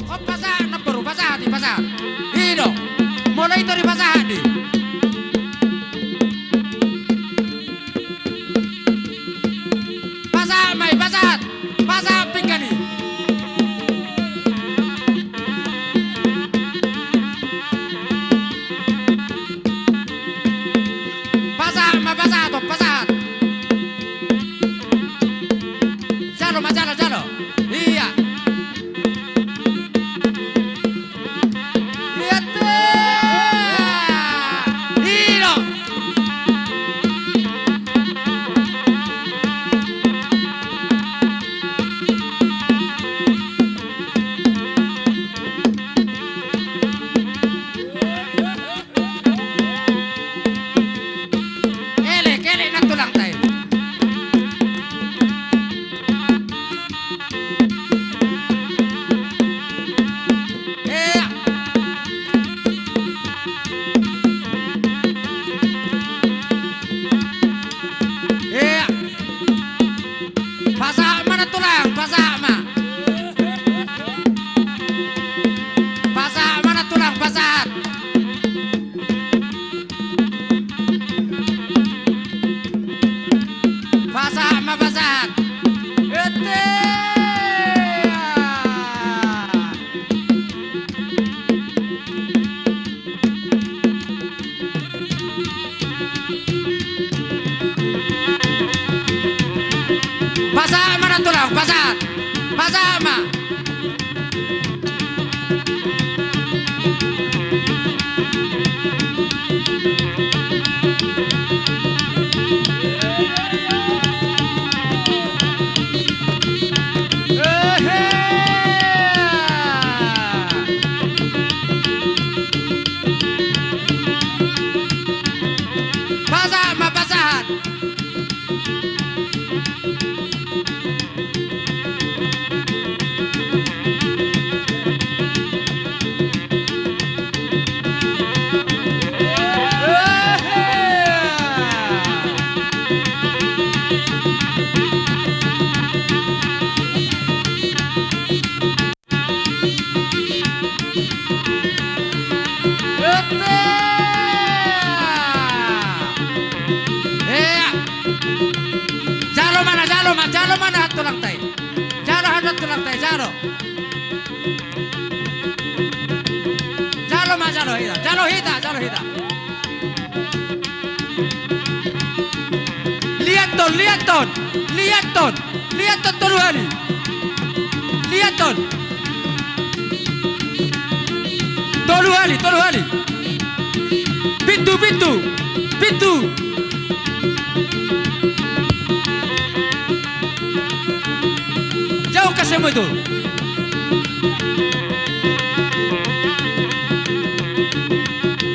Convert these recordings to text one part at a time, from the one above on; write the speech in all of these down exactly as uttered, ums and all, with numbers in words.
On pasahat, namboru, pasahat i, pasahat. I do. Molo i do dipasahat i. Pasahat ma i, pasahat. Pasahat pinggan i. Pasahat ma, pasahat on, pasahat. Jalo ma, jalo, jalo. Ia. Ia te. I do. Elek, elek nantulangta i. Ia. Ia. Pasahat ma nantulang, pasahat ma. Pasahat ma nantulang, pasahat. Pasahat ma, pasahat. Ete. Pasahat ma nantulang, pasahat. Pasahat ma. Pasahat ma, pasahat. Ea! Jalo ma na, jalo ma, jalo ma na nantulangta i. Jalo na nantulangta i, jalo. Jalo ma, jalo hita, jalo hita, jalo hita. Liathon, liathon, liathon, liathon tolu hali. Liathon. Tolu hali, tolu hali. Pitu, pitu, pitu. Jauh kasemu itu.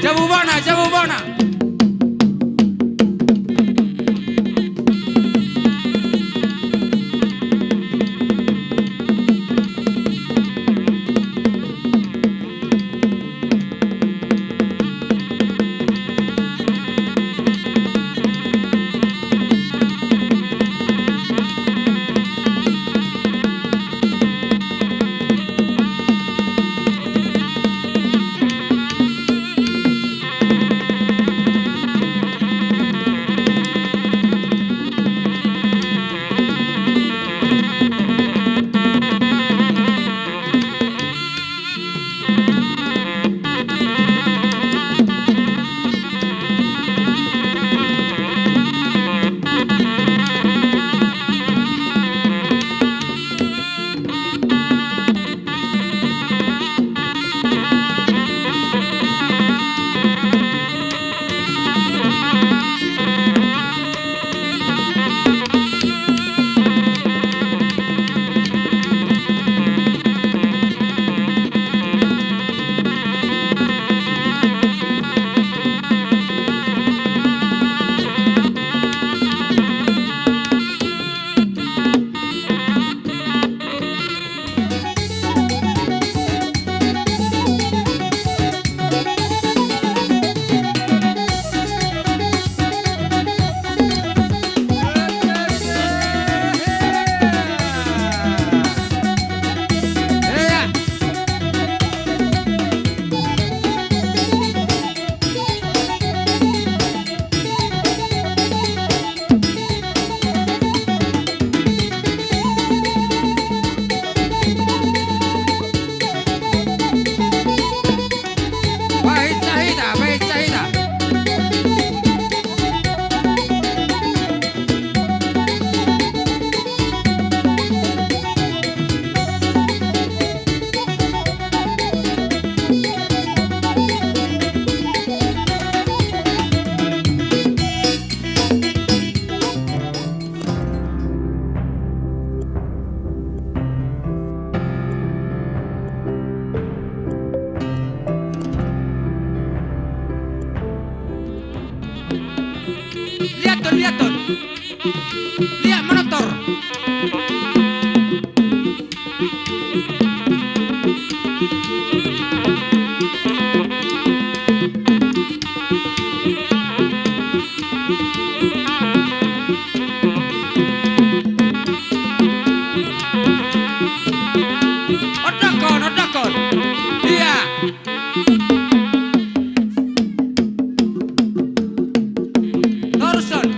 Jabu bona, jabu bona. Liat manortor. Ondokkon, ondokkon. Ia. Torus on.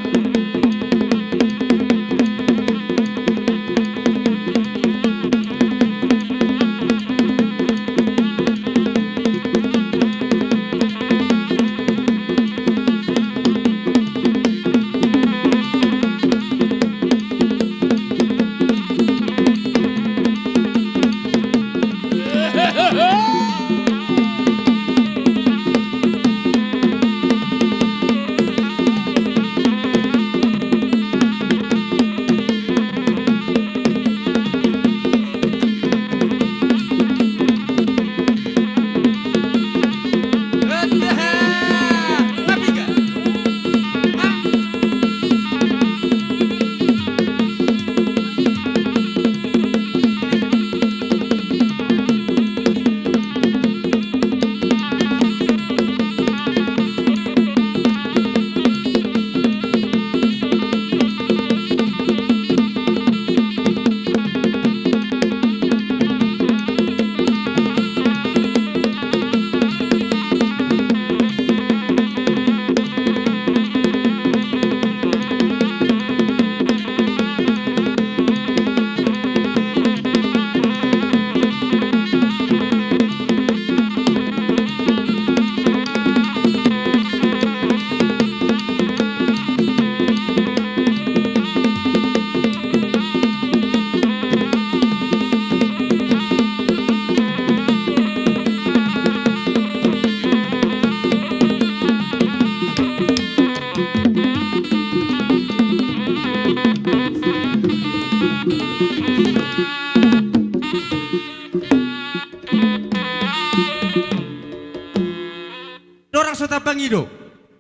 Dorang so tapangido,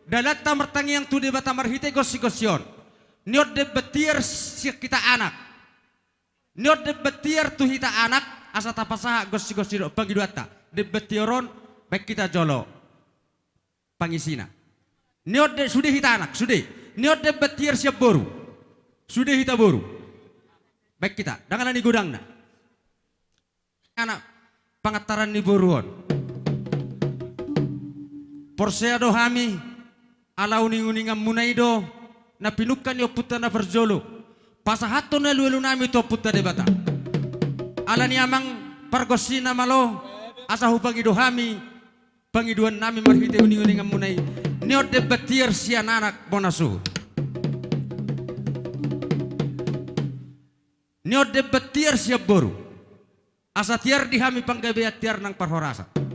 dalanta martangiang tu Debata marhite gonsi-gonsi on. Nion demban tiar sian hita anak. Nion demban tiar tu hita anak, asa tapasahat gonsi-gonsi dohot pangidoanta. Demban tiar on, baen hita jolo pangisina. Nion de, sude hita anak, sude. Nion demban tiar sian boru. Sude hita boru. Baen hita, ndang ala ni godangna. Anak pangantaran ni boru on. Porsea do hami, ala uning-uninganmuna i do, na pinungka ni ompunta na parjolo. Pasahathon alu-alunami tu ompunta Debata. Ala ni amang pargonsi na malo, asa hupangido hami, pangidoannami marhite uning-uninganmuna i. Nion demban tiar sian anak bona suhut. Nion demban tiar sian boru. Asa tiar di hami panggabean tiar nang parhorasan.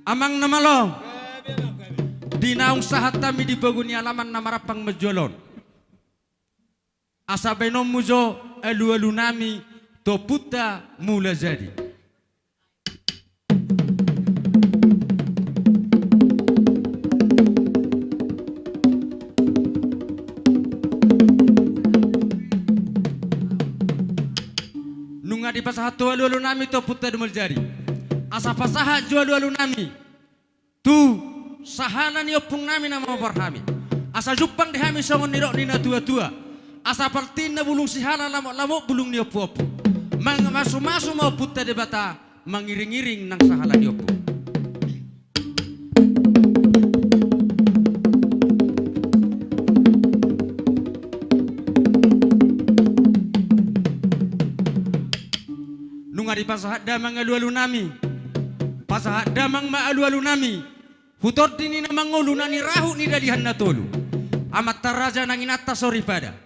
Amang na malo. Di naung sahat hami di pogu ni alaman na marampang manjalo on. Asa baenonmu jo alu-alunami tu ompunta Mulajadi. Nunga dipasahat tu alu-alunami tu ompunta Mulajadi. Asa pasahat jo alu-alunami tu sahala ni ompungnami na mamopar hami. Asa jumpang di hami songon nidok ni natua-tua. Asa partinna bulung sihala lamok-lamok bulung ni ompu-ompu. Mangmasu-masu ma ompunta Debata mangiring-iring nang sahala ni ompu. Nunga dipasahat damang alu-alunami. Pasahat damang ma alu-alunami. Hu tondi ni na mangolu na nirahut ni dalihan na tolu. Amanta raja nang inanta soripada.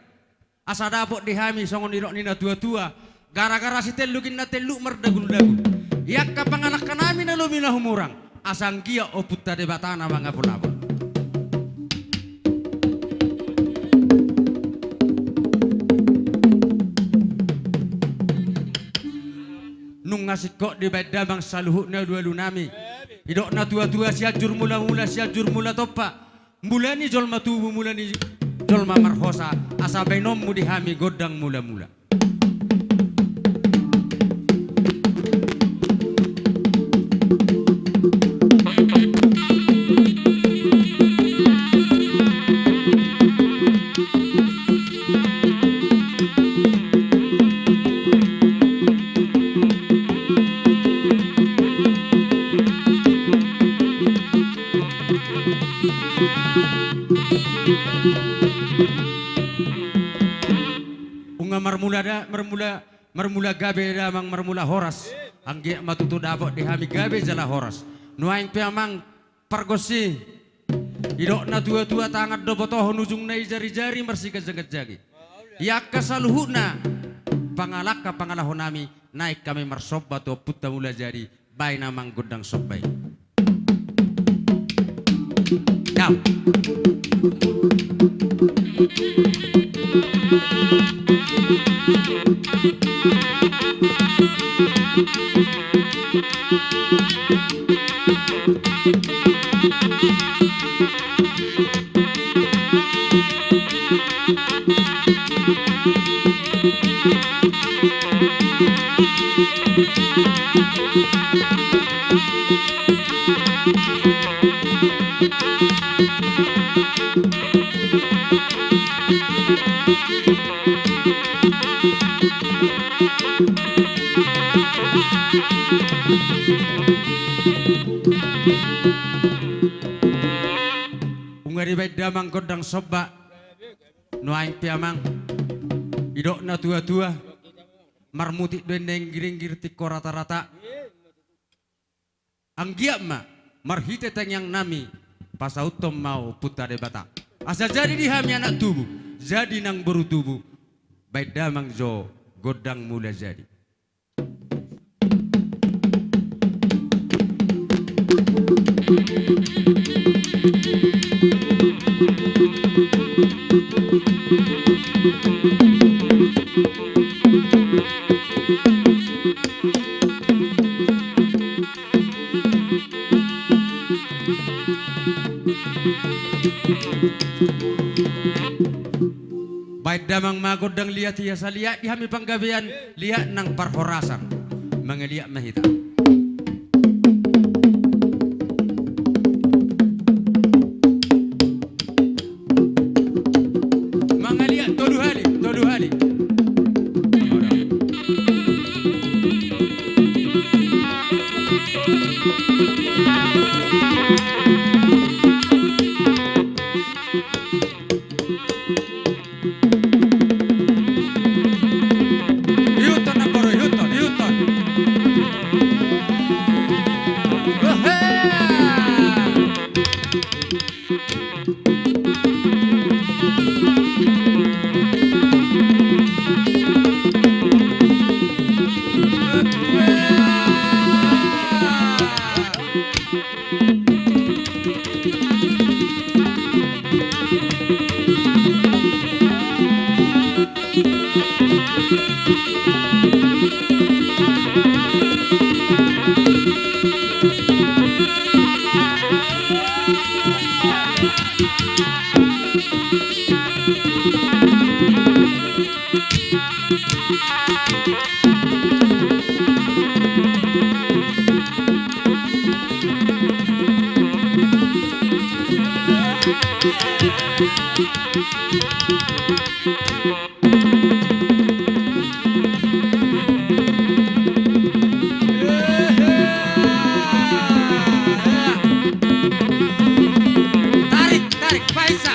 Asa dapot di hami songon nidok ni natua-tua. Gara-gara sitelluk inna telluk mardagul-dagul. Di angka pangalangkanami na lobi na humurang. Asa anggiat ompunta Debata na mangapul-apul. Nunga singkop dibaen damang saluhut ni alu-alunami. Didok natua-tua Sianjur Mula-mula, Sianjur Mula Tompa. Mula ni jolma tubu, mula ni jolma marhosa, asa baenonmu di hami gondang mula-mula. Nunga marmula da, marmula, marmula gabe damang, marmula horas. Anggiat ma tutu dapot di hami gabe jala horas. Nuaeng pe amang pargonsi, didok na tua-tua, tangan do botohon, ujungna di jari-jari marsiganjang-ganjangi. Di angka saluhutna pangalangka pangalahonami, naeng hami marsomba tu Ompunta Mulajadi, baen amang gondang somba i. Dao. Nunga dibaen damang gondang somba. Nuaeng pe amang, didok na tua-tua, marmutik do inna inggir-inggir tingko rata-rata. Anggiat ma marhite tangiangnami pasauthon ma Ompunta Debata, asa jadi di hami anak tubu, jadi nang boru tubu. Baen damang jo gondang mulajadi. Baen damang ma gondang liat, ia saliat di hami panggabean, liat nang parhorasan. Mangaliat ma hita. Mangaliat tolu hali, tolu hali. Ihuthon, namboru, ihuthon, ihuthon. Ohe! Tarik, tarik, paisa.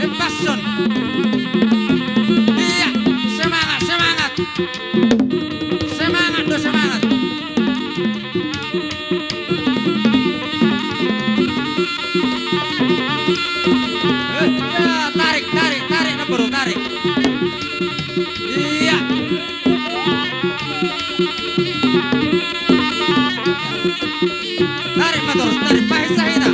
Empason. Iya, semangat, semangat. Semangat do, semangat. Eh, ya, tarik, tarik, tarik, namboru, tarik. Iya. Tarik ma torus, tarik, paisa hita.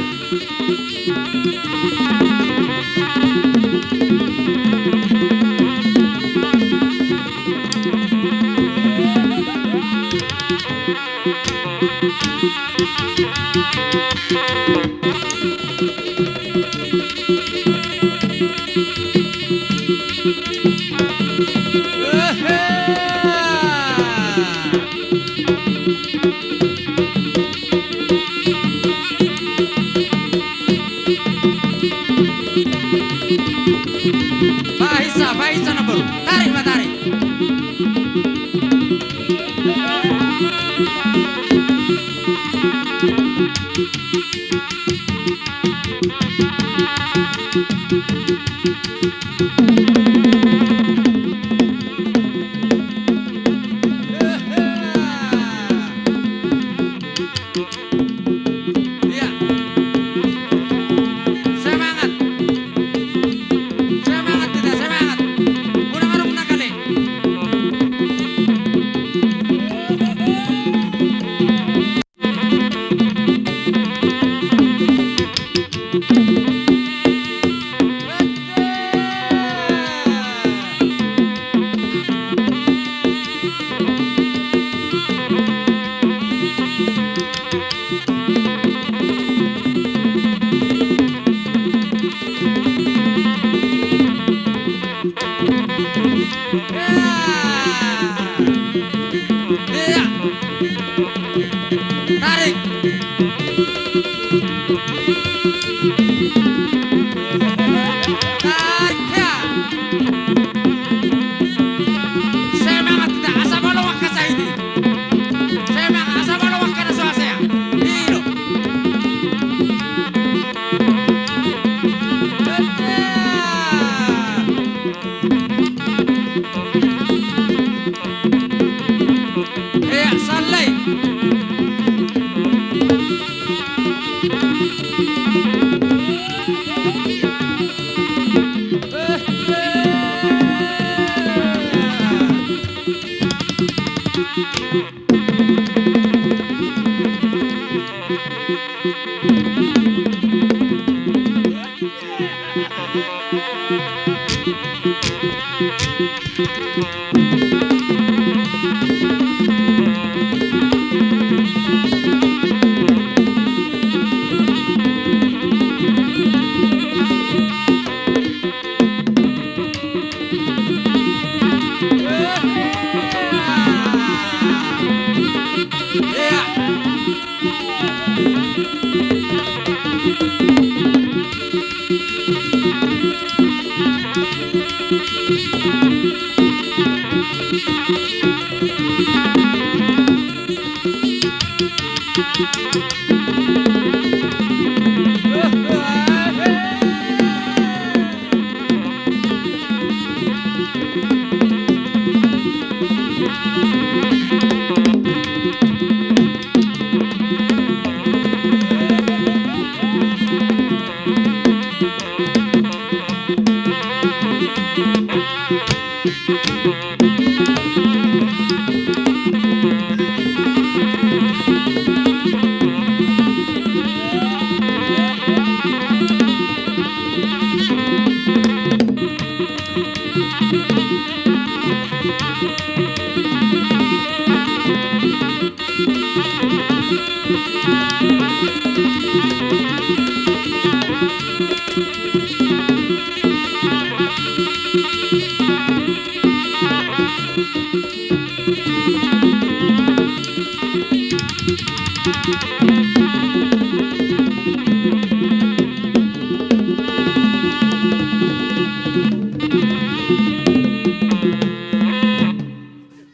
Pahisa, pahisa na boru. Tarik ma, tarik. Iya. Semangat. Semangat kita, semangat. Unang adong na kale. Tarik. Tarik, ya. Semangat kita, asa malo angka sahit i. Semangat, asa malo angka na so hasea. Ilo. Iya, sallai.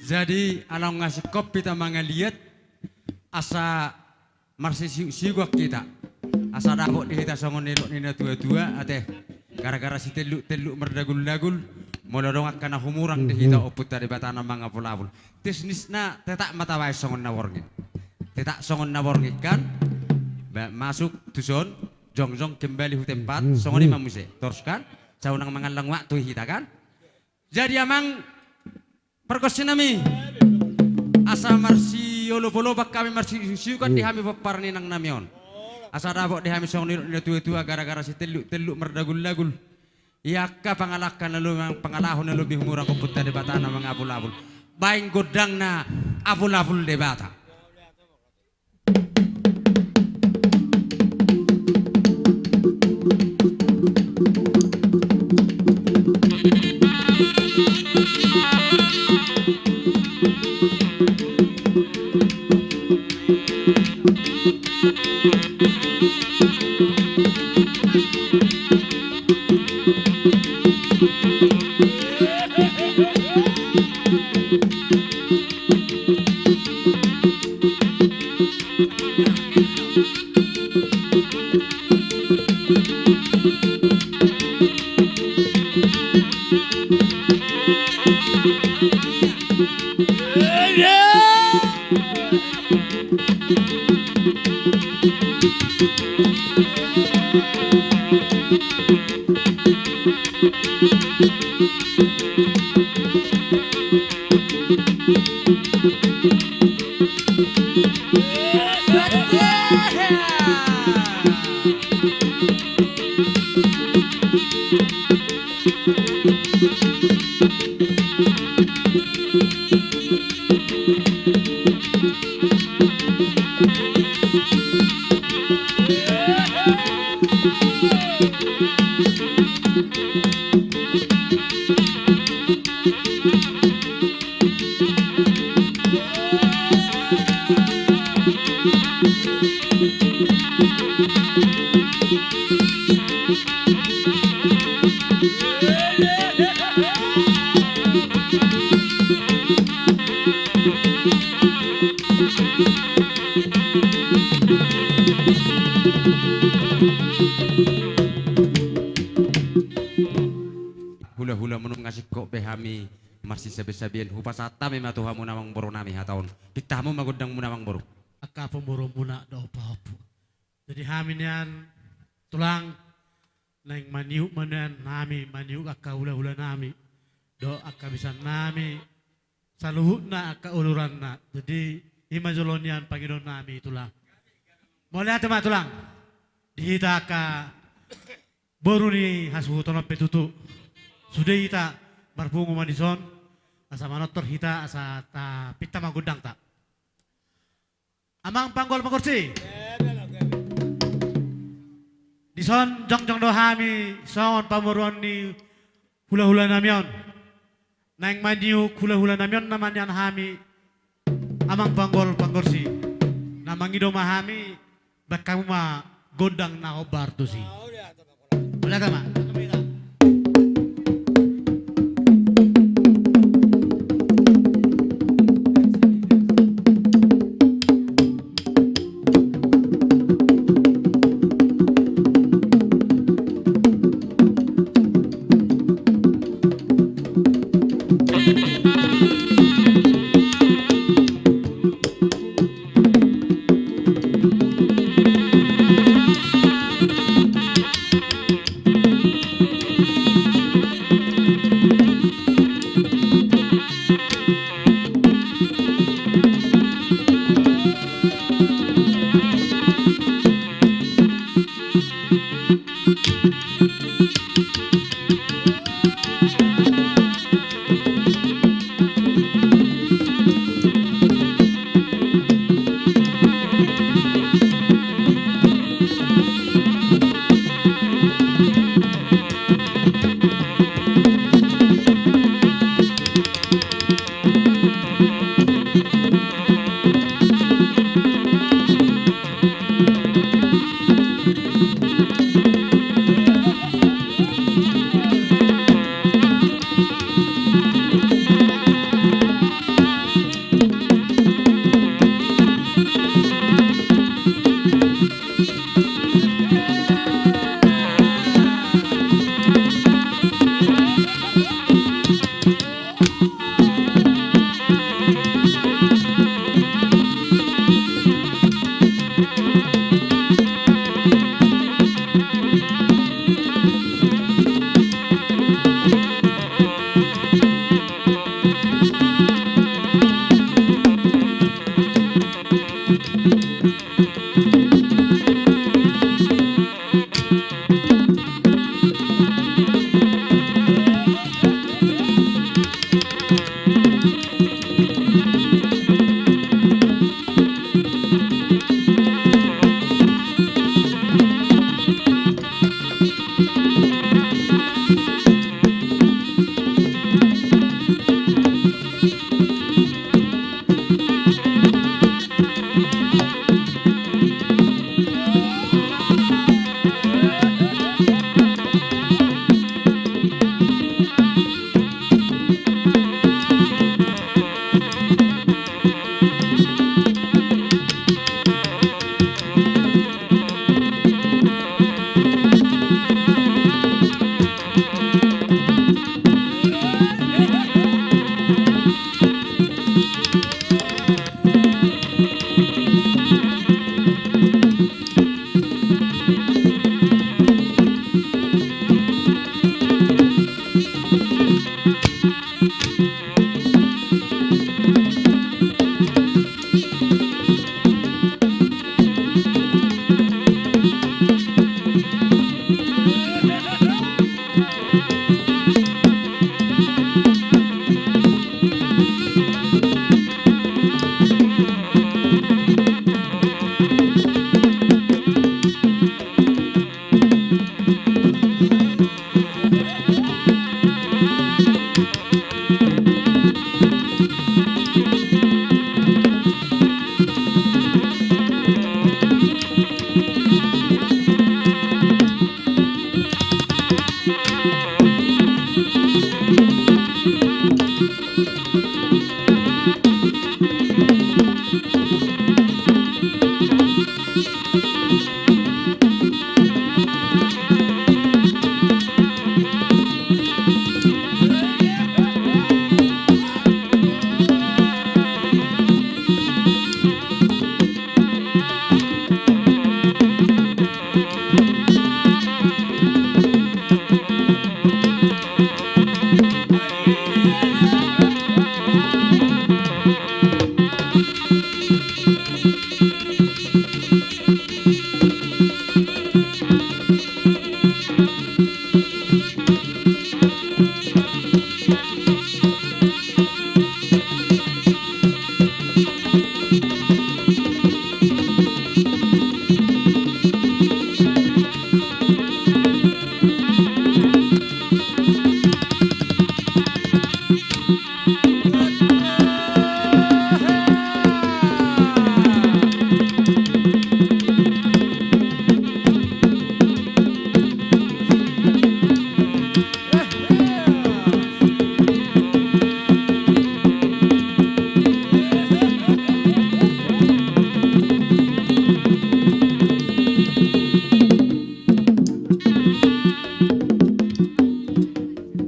Jadi, ala nunga singkop hita mangaliat, asa marsisiuksiuan hita. Asa dapot di hita songon nidok ni natuatua, ate. Gara-gara sitelluk-telluk mardaguldagul, molo adong angka na humurang di hita, mhm, Ompunta Debata na mangapulapul. Teknisna tetap ma tabaen songon na borngin. Tetap songon na borngin kan? Ba, masuk tuson, jongjong kembali tu tempat, mhm, songon i ma muse. Torus kan? Sai unang mangallang waktu hita kan? Jadi amang pargonsi nami, asa marsiolopolopan hami, marsisiuksiuan di hami pomparan ni inang nami on. Asa dapot di hami songon nidok ni natuatua, gara-gara sitelluk-telluk mardaguldagul. Ia angka pangalaho na lobi, pangalaho na lobi humurang, Ompunta Debata na mangapulapul. Baen gondang na apulapul Debata. Hulahula, molo nunga singkop be hami marsisabesabean, hupasahat hami ma tu hamuna amangboru nami hata on. Pinta hamu ma gondangmuna amangboru. Angka pamoruonmuna dohot pahompu. Jadi hami nian tulang, naeng maniuk ma nian hami, maniuk angka hulahula nami dohot angka bisan nami, saluhutna angka uluranna. Jadi i ma jolo nian pangidoan nami tulang. Mauliate ma tulang. Di hita angka boru ni hasuhuton on pe tutu, sude hita marpungu ma dison asa manortor hita asa tapinta ma gondangta. Amang panggol pangkorsi. Dison jongjong do hami songon pamoruon ni hulahula nami on. Naeng maniuk hulahula nami on nama nian hami, amang panggol pangkorsi. Na mangido ma hami, baen hamu ma gondang na hombar tusi. Mauliate ma.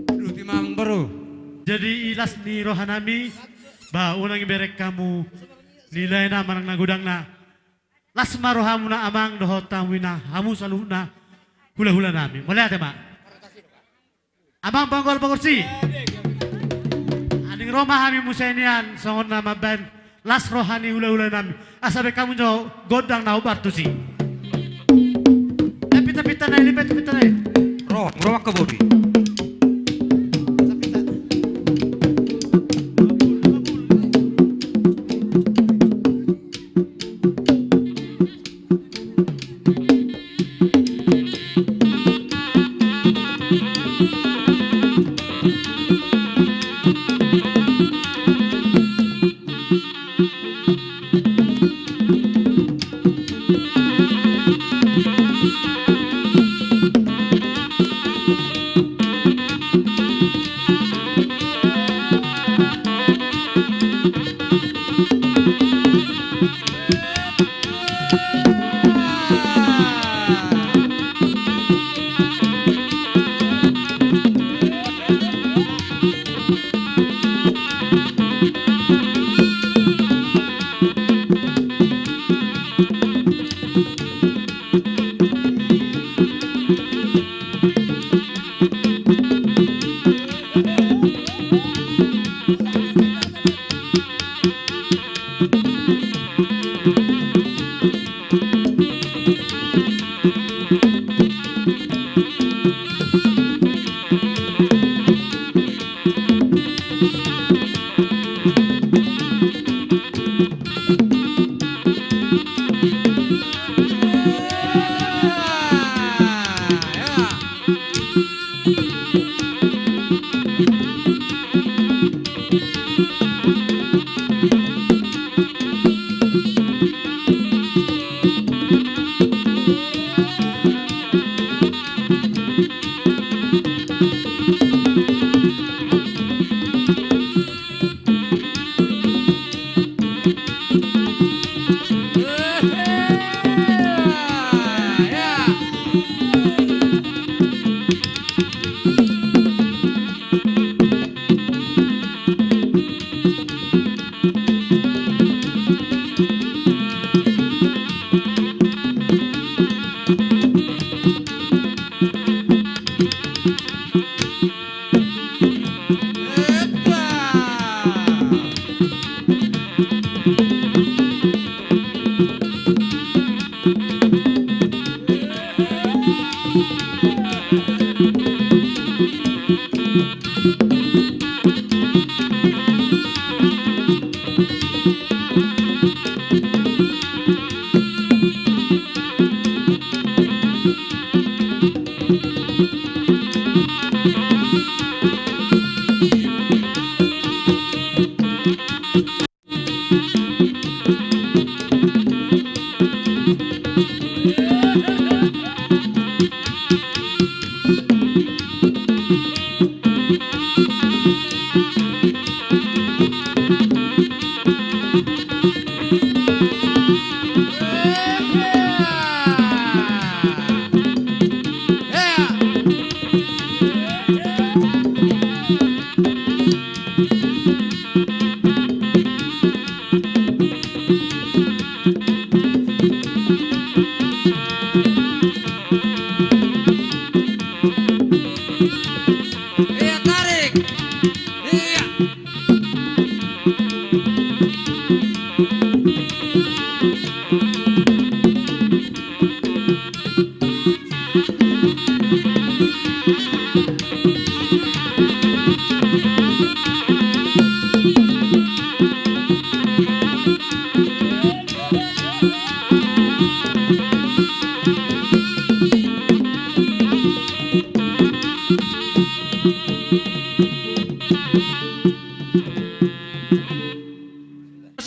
Aduh, timang baru. Jadi i las ni roha nami, ba unang ibereng hamu nilai na manang na godang na. Las ma rohamuna amang dohot hamu ina, hamu saluhutna hula-hula nami. Mauliate ma. Amang panggol pangursi. Aning ro ma hami muse nian songon na mambaen las roha ni hula-hula nami. Asa baen hamu jo gondang na hombar tusi. Eh, pinta-pinta nai, lipet pinta nai. Ro, ro angka bodi.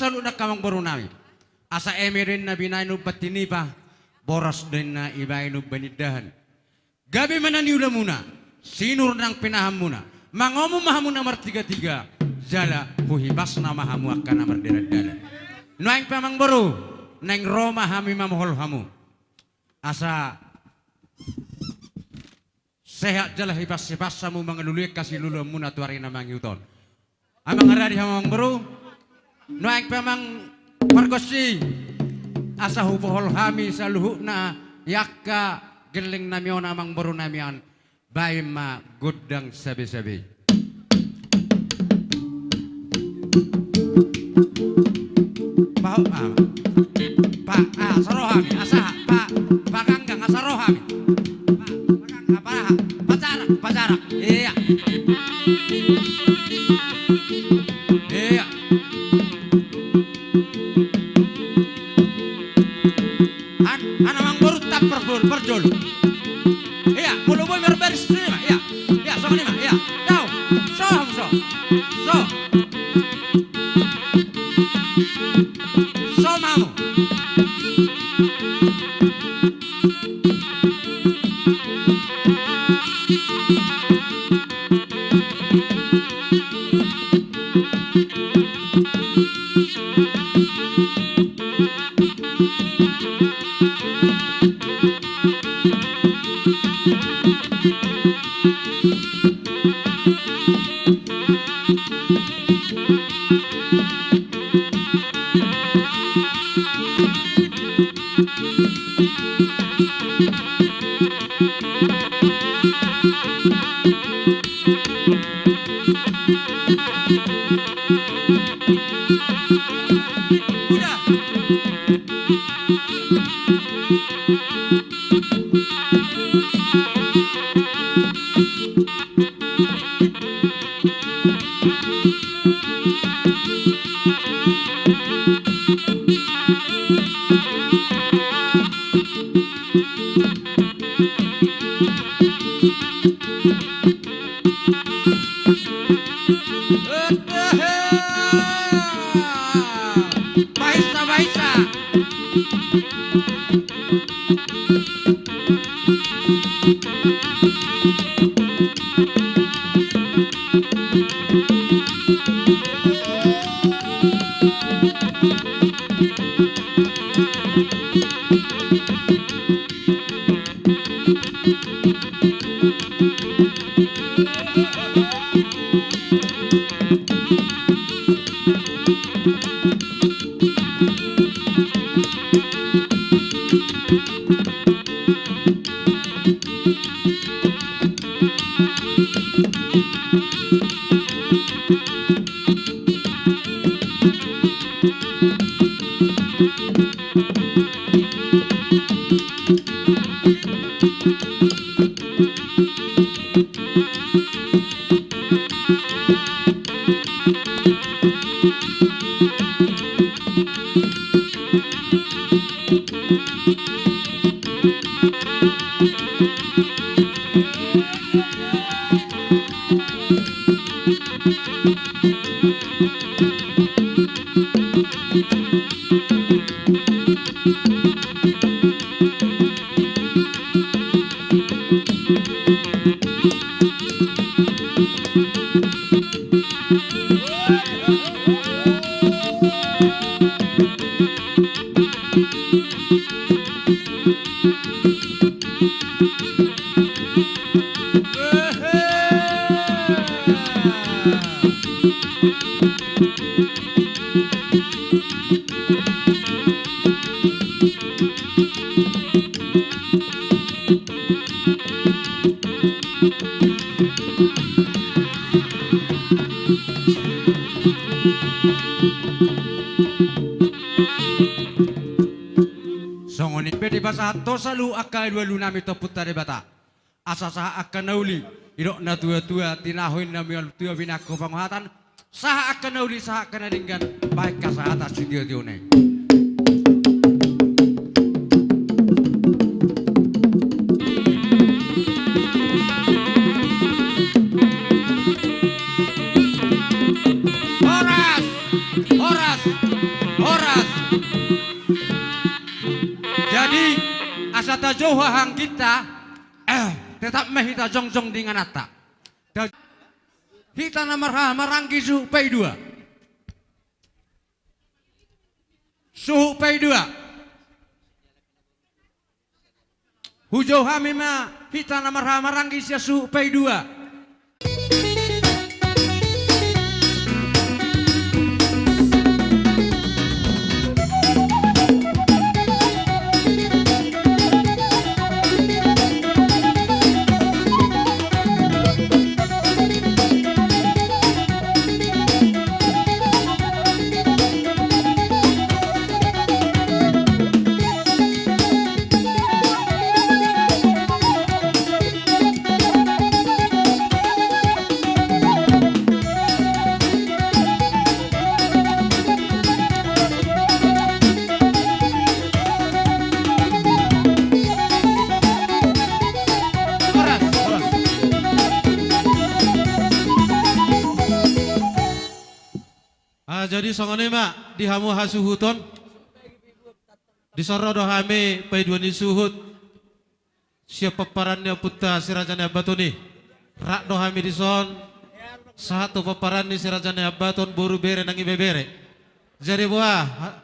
Saluhutna angka amangboru nami. Asa eme do inna binahen umbahen tinipa, boras do inna ibahen umbahen indahan. Gabe ma na niulamuna, sinur nang pinahanmuna, mangomo ma hamu na martigatiga, jala huhipasna ma hamu angka na mardalandalan. Nuaeng pe amangboru, naeng ro ma hami mamohol hamu. Asa sehat jala hipas-hipas hamu mangalului angka siulaonmuna tu ari na mangihut on. Amang Aradi, amangboru, nuaeng pe amang pargonsi, asa hupohol hami saluhutna i angka gelleng nami on, amangboru nami on, baen ma gondang sabe-sabe. Paho, ah. Pa, ah, asa ro hami, asa, pa, paganggang, asa ro hami. Pa, paganggang, pa, pajarak, pajarak. Iya. Iya. An, an amangboru tap parjolo, parjolo. Iya, molo boi marbaris tu i ma, iya. Iya, songon i ma, iya. Dao, so hamu, so. So. So ma hamu. Baisa, baisa. Songon i pe dipasahat ho saluhut angka alualu nami tu Ompunta Debata. Asa sahat angka na uli, Didok na tua-tua, tinahu inna mialu tua, binangko panguhatan. Sahat angka na uli, sahat angka na denggan, bahen hasahatan sitiotio na i. Horas! Horas! Horas! Jadi, asa tajou hahangginta, eh, tetap ma hita jongjong di ingananta. Ta-, hita na marhaha maranggi suhut paidua. Suhut paidua. Hujou hami ma hita na marhaha maranggi sian suhut paidua. Ah, jadi songon i ma di hamu hasuhuton. Dison ro do hami paidua ni suhut sian pomparan ni ompunta si Raja Naiambaton i. Rap do hami dison sahat tu pomparan ni si Raja Naiambaton, boru, bere nang ibebere. Jadi boha, ha-,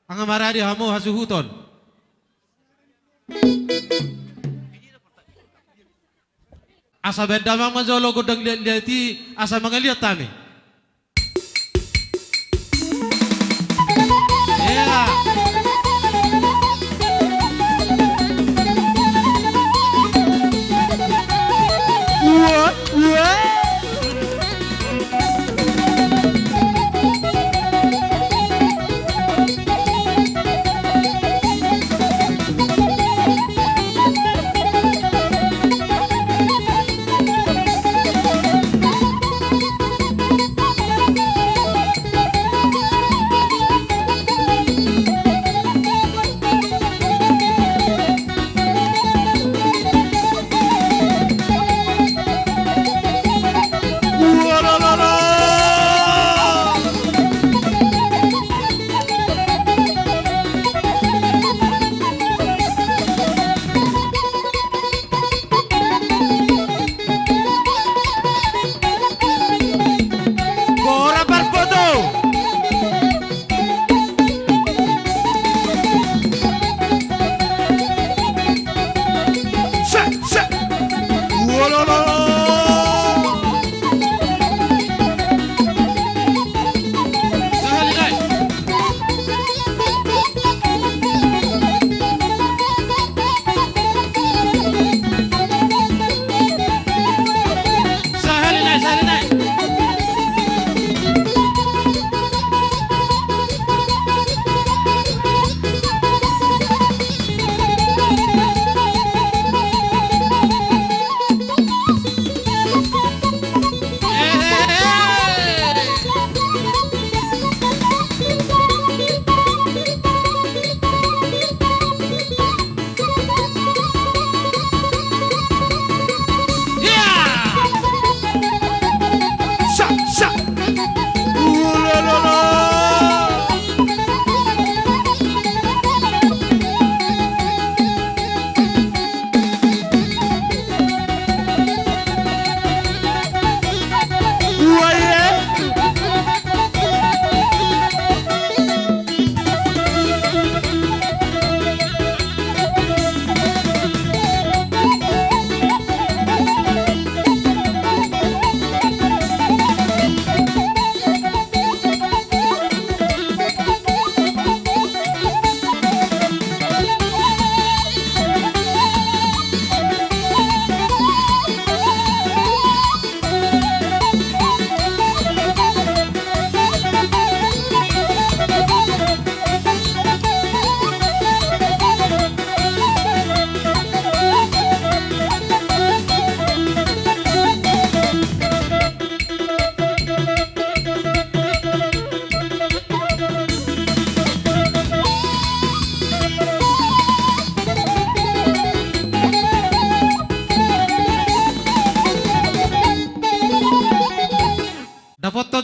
angka maradi hamu hasuhuton. Asa baen damang ma jolo gondang liat-liat i, asa mangaliat hami. Iya. Ua, ua.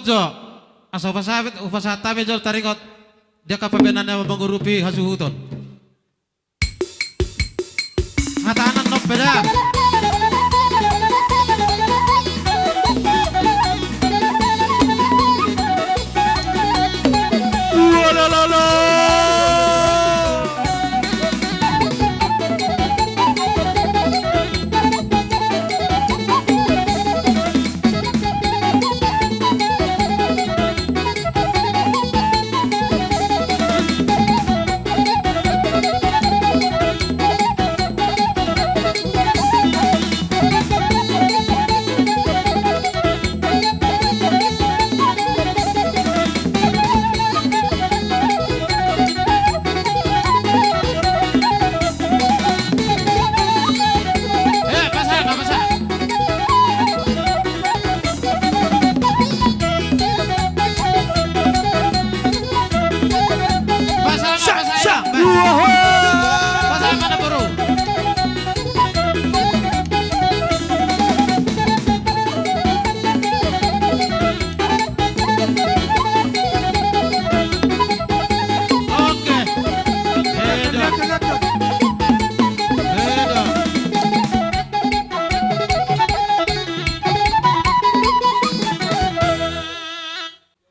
Jo, asa hupasahat, hupasahat hami jolo taringot di angka pambahenan na mangurupi hasuhuton. Hata anak non pe da. Walala.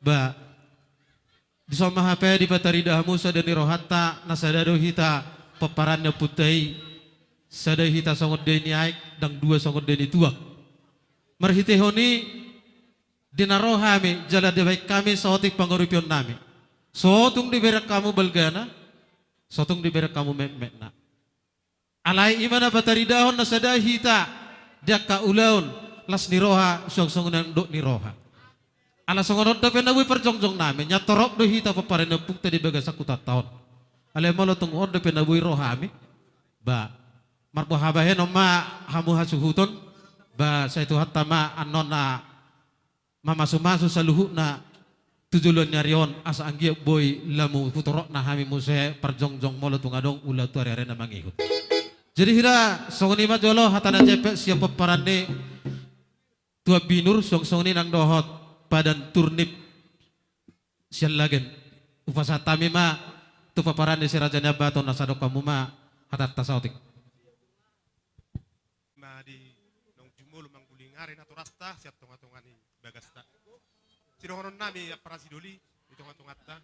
Ba, dison ma hape dipatarida hamu sada ni rohanta, na sada do hita pomparan ni ompunta i, sada hita songon dai ni aek, ndang dua songon dai ni tuak. Marhitehon i, di na ro hami, jala dibaen hami saotik pangurupionnami. So tung dibereng hamu balgana, so tung dibereng hamu metmetna. Alai i ma na pataridahon na sada hita di angka ulaon las ni roha, suang songon i nang dok ni roha. Ala songon on dope na boi parjongjongnami, nian torop do hita pomparan ni ompunta di bagasan hutanta on. Alai molo tung on dope na boi rohami, ba, marboha bahenon ma hamu hasuhuton, ba, sai Tuhanta ma annon na mamasumasu saluhutna tu joloan ni ari on, asa anggiat boi lam hutorop hami muse parjongjong molo tung adong ulaon tu ariari na mangihut. Jadi hira songon i ma jolo hata na jempek sian pomparan ni tuan binur, suang songon i nang dohot padan turnip sian Lagen. Hupasahat hami ma tu pomparan ni Si Raja Niambaton, asa dok hamu ma hatanta saotik. Ma di naung jumolo mangguling ari natorasta sian tongatonga ni bagasta. Sidohononnami ampara sidoli di tongatonganta.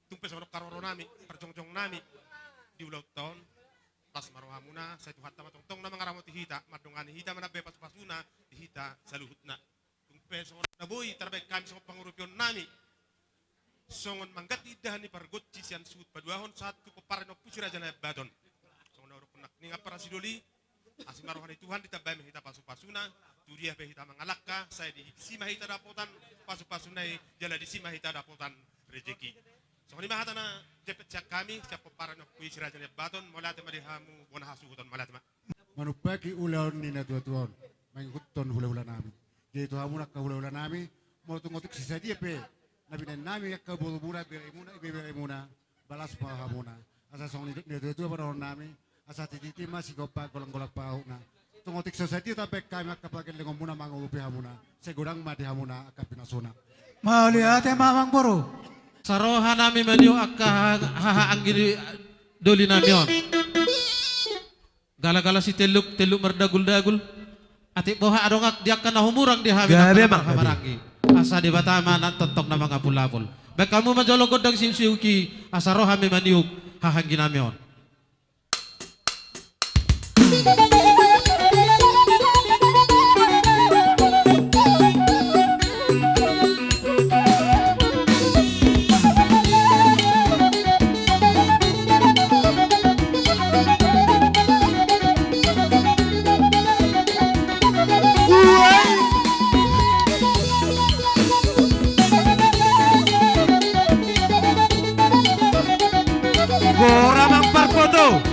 Tung pe songon on haroronami, parjongjongnami di ulaonta on, las ma rohamuna, sai Tuhanta ma tongtong na mangaramoti hita, mandongani hita, manambai pasupasuna di hita saluhutna. Tung pe songon na boi tarbaen hami songon pangurupionnami, songon mangganti indahan ni pargonsi sian suhut paduahon sahat tu pomparan ni ompu Si Raja Niambaton. Songon na hudok nangkin ampara sidoli, asi ma roha ni Tuhan, ditambai ma hita pasupasuna, tu dia pe hita mangalangka, sai disi ma hita dapotan pasupasuna i, jala disi ma hita dapotan rejeki. Songon i ma hata na jempek sian hami sian pomparan ni ompu i Si Raja Niambaton. Mauliate ma di hamu bona hasuhuton, mauliate ma. Manumpahi ulaon ni natuatua on, mangihuthon hulahulanami. Jadi tu hamu angka hulahulanami, molo tung otik so sadia pe na binaennami angka borumuna, beremuna, ibeberemuna, ba las ma rohamuna. Asa songon i didok ni natuatua ma dohononnami, asa tititi ma sigompa, golanggolang pangarahutna. Tung otik so sadia tambaen hami angka pagellengonmuna mangurupi hamuna, sai godang ma di hamuna angka pinasuna. Mauliate ma amangboru. Sarohanami maniuk angka ha-, haha anggi dolinami on. Galagala sitelluk, telluk mardaguldagul. Atik boha adong di angka na humurang di hami, gabe ma, gabe. Marhahamaranggi. Asa Debata ma na tongtong na mangapulapul. Baen hamu ma jolo gondang siuksiuki, asa ro hami maniuk haha angginami on. Gora amang parpoto.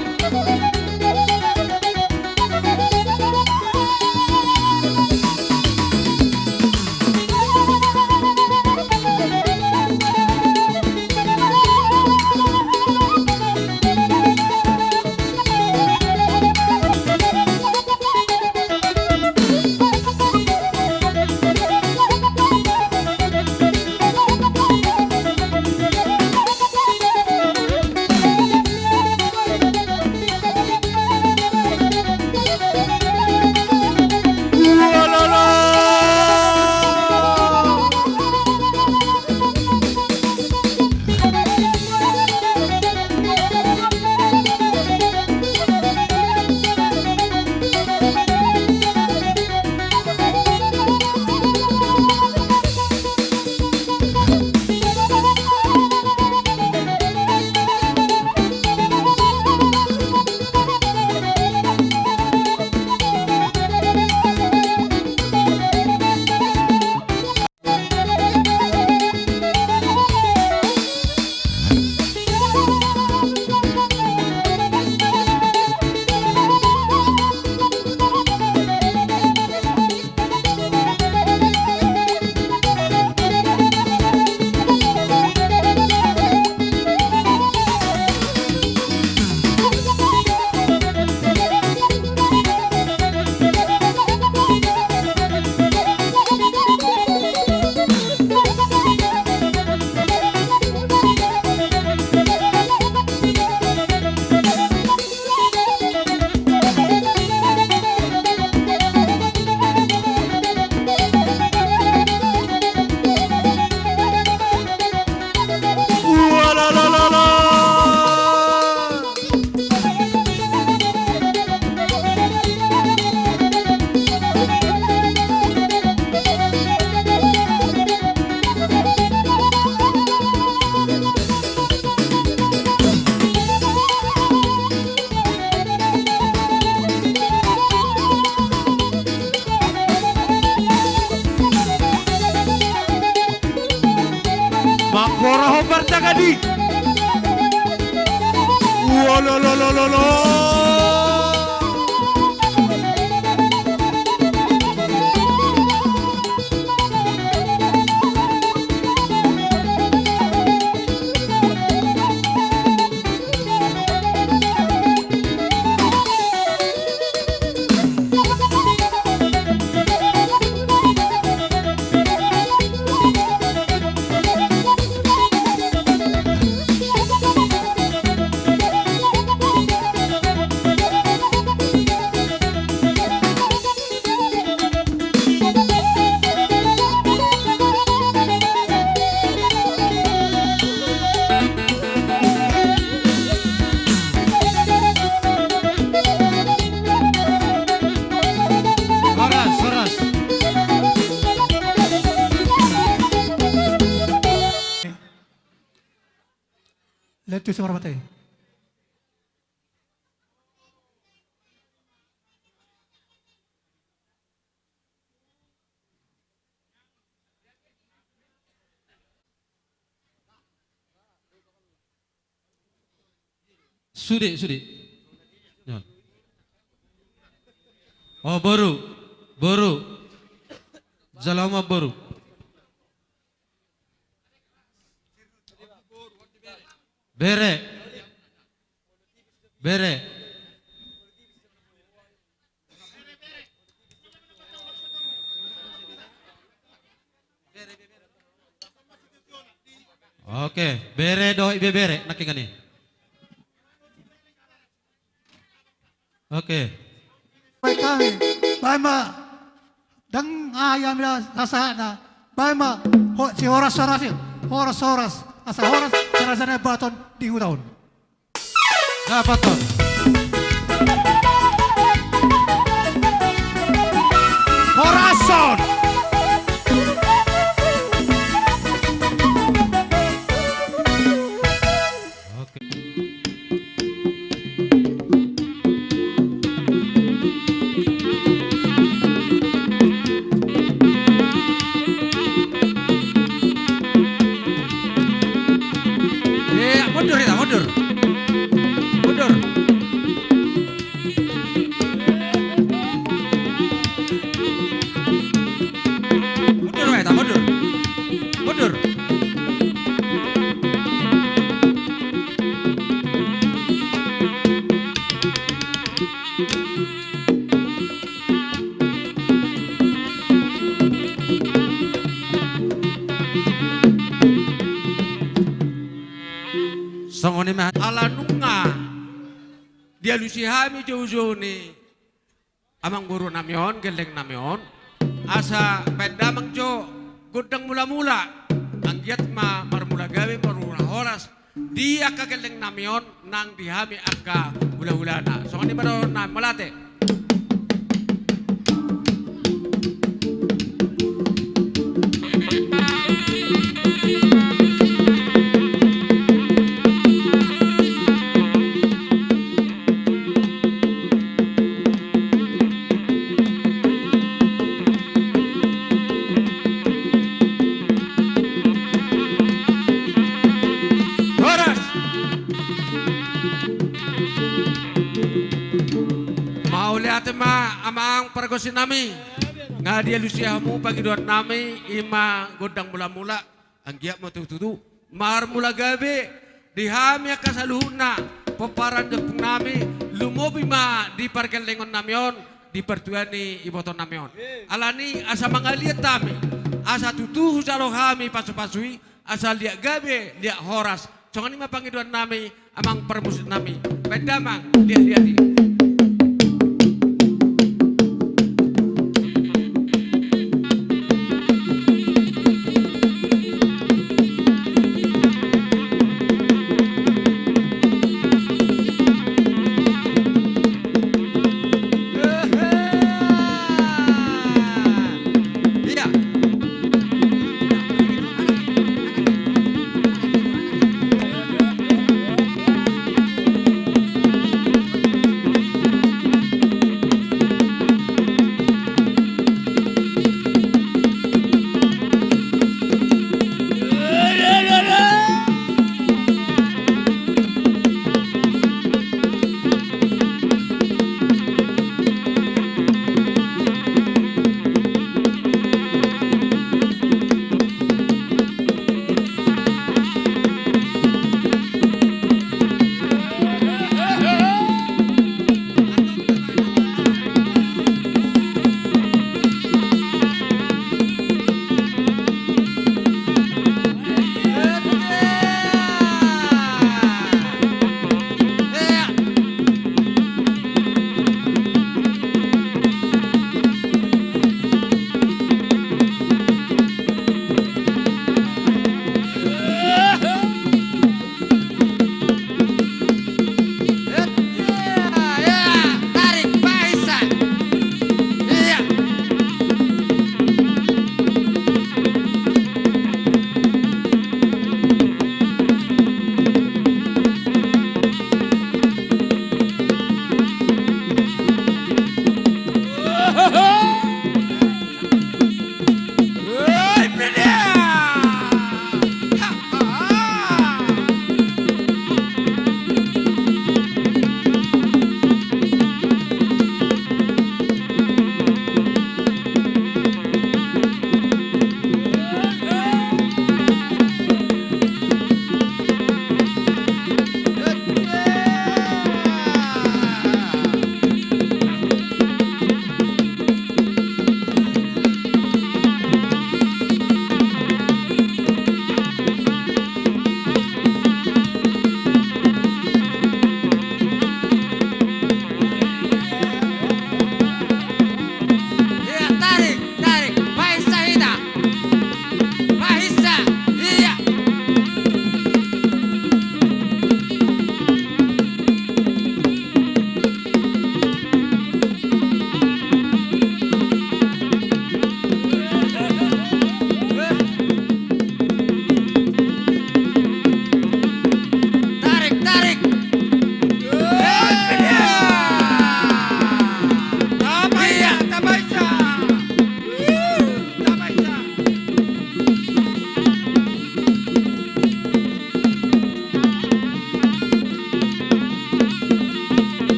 Hora hombar tagadi. Wolololololo. Horas, horas. Letus marmate. Sude, sude. Jol. O, boru, boru. Jalo ma, boru. Bere. Bere. Oke, bere dohot ibebere nangkiningan i. Oke. Baen hami, baen ma. Ndang aha hami na sasahatna. Baen ma. Ho, si horas-horas i. Horas-horas. Asa horas, si raja Nabaton di huta on. Dapothon. Horas on. Oke. Eh, mundur hita, mundur. Mundur. Mundur, hita, mundur. Mundur. Songon i ma ala nunga dialusi hami joujou ni amangboru nami on, gelleng nami on, asa baen damang jo gondang mulamula, anggiat ma marmula gabe, marmula horas, di angka gelleng nami on nang di hami angka hulahulana. Songon i ma dohonon nami, mauliate. Horas. Mauliate ma amang pargonsi nami. Nga dialusi hamu pangidoan nami, i ma gondang mulamula. Anggiat ma tutu marmula gabe di hami angka saluhutna pomparan ni ompung nami, lumobi ma di pargellengon nami on, di partua ni iboto nami on. Alani asa mangaliat hami, asa tutu hujalo hami pasupasu i, asa liat gabe, liat horas. Songon i ma pangidoan nami, amang parmusik nami. Baen damang, liat-liat i. Ia.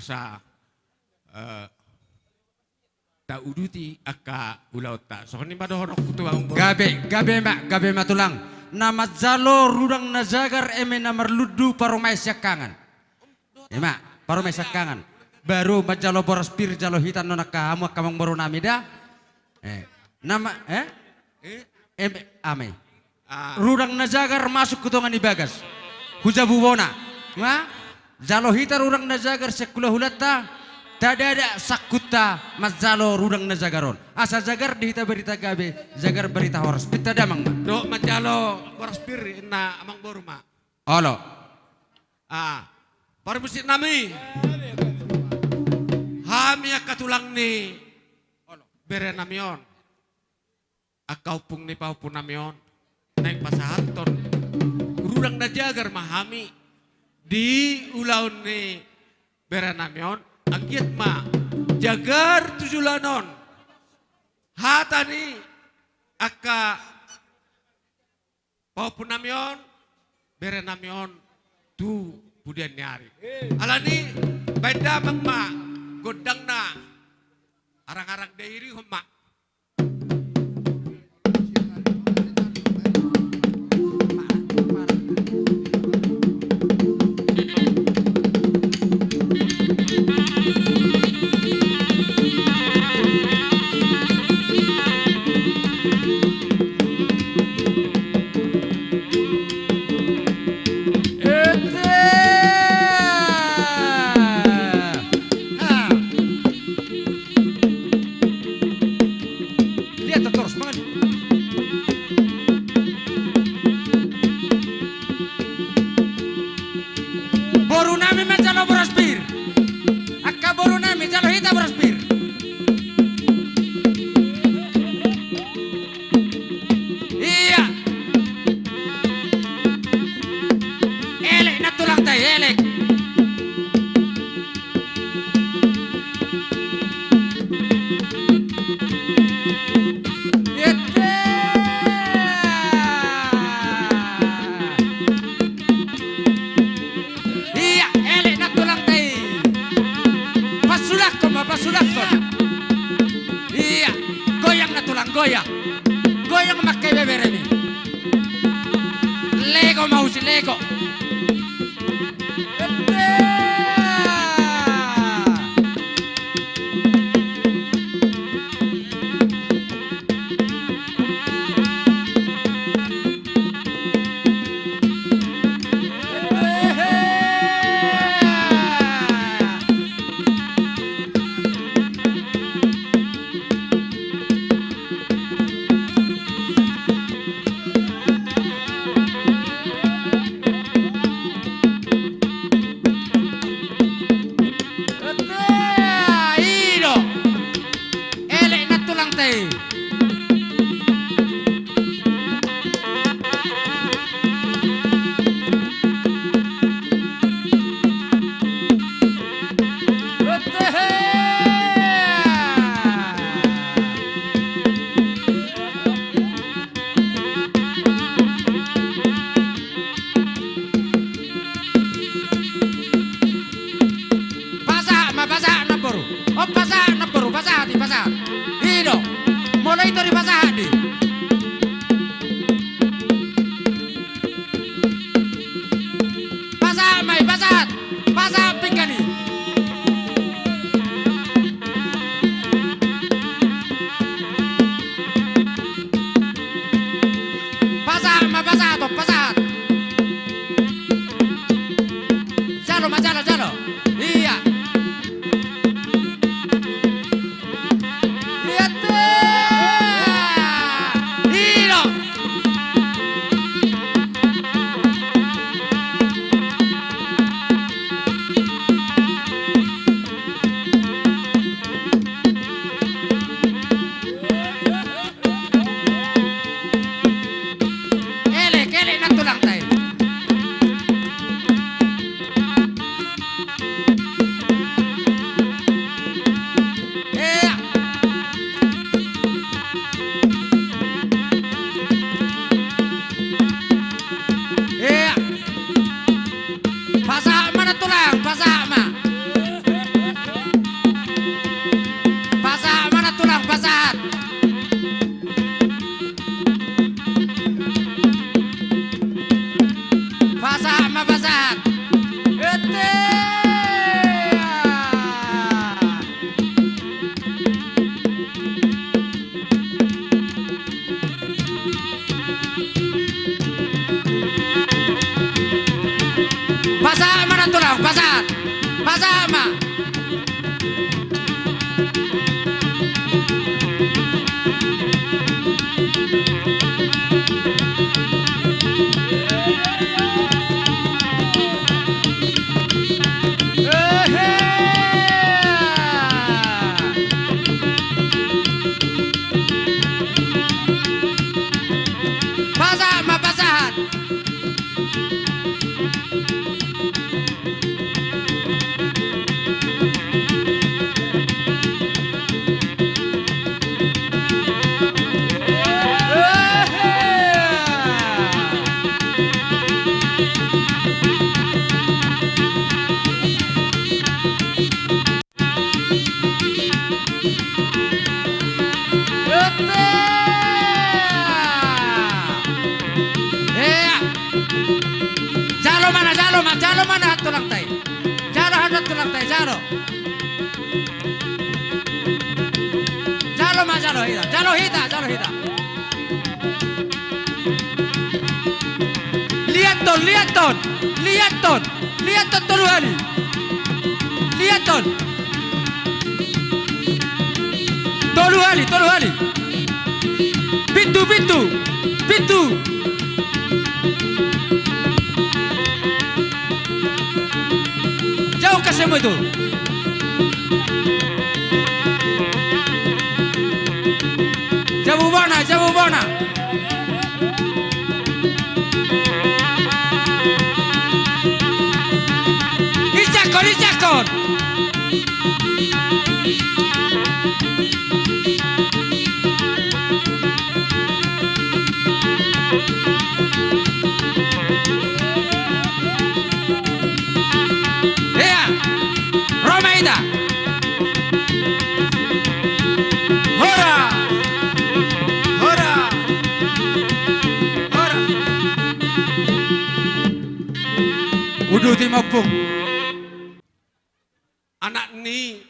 sa, eh, tauduti angka ulaonta. Songon i ma dohononku tu amangboru. Gabe, gabe ma, gabe ma tulang. Na manjalo rudang na jagar eme na marlundu parumaen siangkangan. Ima, parumaen siangkangan. Baru manjalo boras pir jalo hita annon angka hamu angka amangboru nami da. Eh. Nama, eh? Eh? Em, ame. Ah. Rudang na jagar masuk tu tonga ni bagas. Hu jabu bona. Ma? Jalo hita rudang na jagar sian hulahulanta. Tadada sangkunta manjalo rudang na jagar on. Asa jagar di hita barita gabe, jagar barita horas. Pinta damang ma. Dohot manjalo boras pir inna amangboru ma. Olo. Ah, parmusik nami. Hami angka tulang ni bere nami on. Angka ompung ni pahompu nami on. Naeng pasahathon rudang na jagar ma hami di ulaon ni bere nami on. Anggiat ma jagar tu joloan on. Hata ni angka pahompu nami on, bere nami on, tu pudian ni ari. Alani, baen damang ma gondangna, arang-arang dairihon ma. Lihat, terus, mangan. Boru nami manjalo boras pir. Angka boru nami jalo hita boras pir. Ia. Elek na tulangta i, elek. Ia, elek na tulangta i. Pasulangkon ma, pasulangkon. Ia, goyang na tulang, goyang. Goyang ma angka ibeberemi. Lego ma husi, lego. Ete, i do. Elek na tulangta i. Pasahat ma, pasahat namboru. O, pasahat namboru, pasahat i, pasahat. I do. Jalo ma, jalo ma na tulangta i. Jalo hata tulangta i, jalo. Jalo ma, jalo hita, jalo hita, jalo hita. Liathon, liathon, liathon, liathon tolu hali. Liathon. Tolu hali, tolu hali. Pitu, pitu, pitu. Jauh kasemu itu. Jabu bona, jabu bona. Ijakon, ijakon. Ia, ro ma hita. Hora! Hora! Hora! Uduti ma, Ompung. Anak ni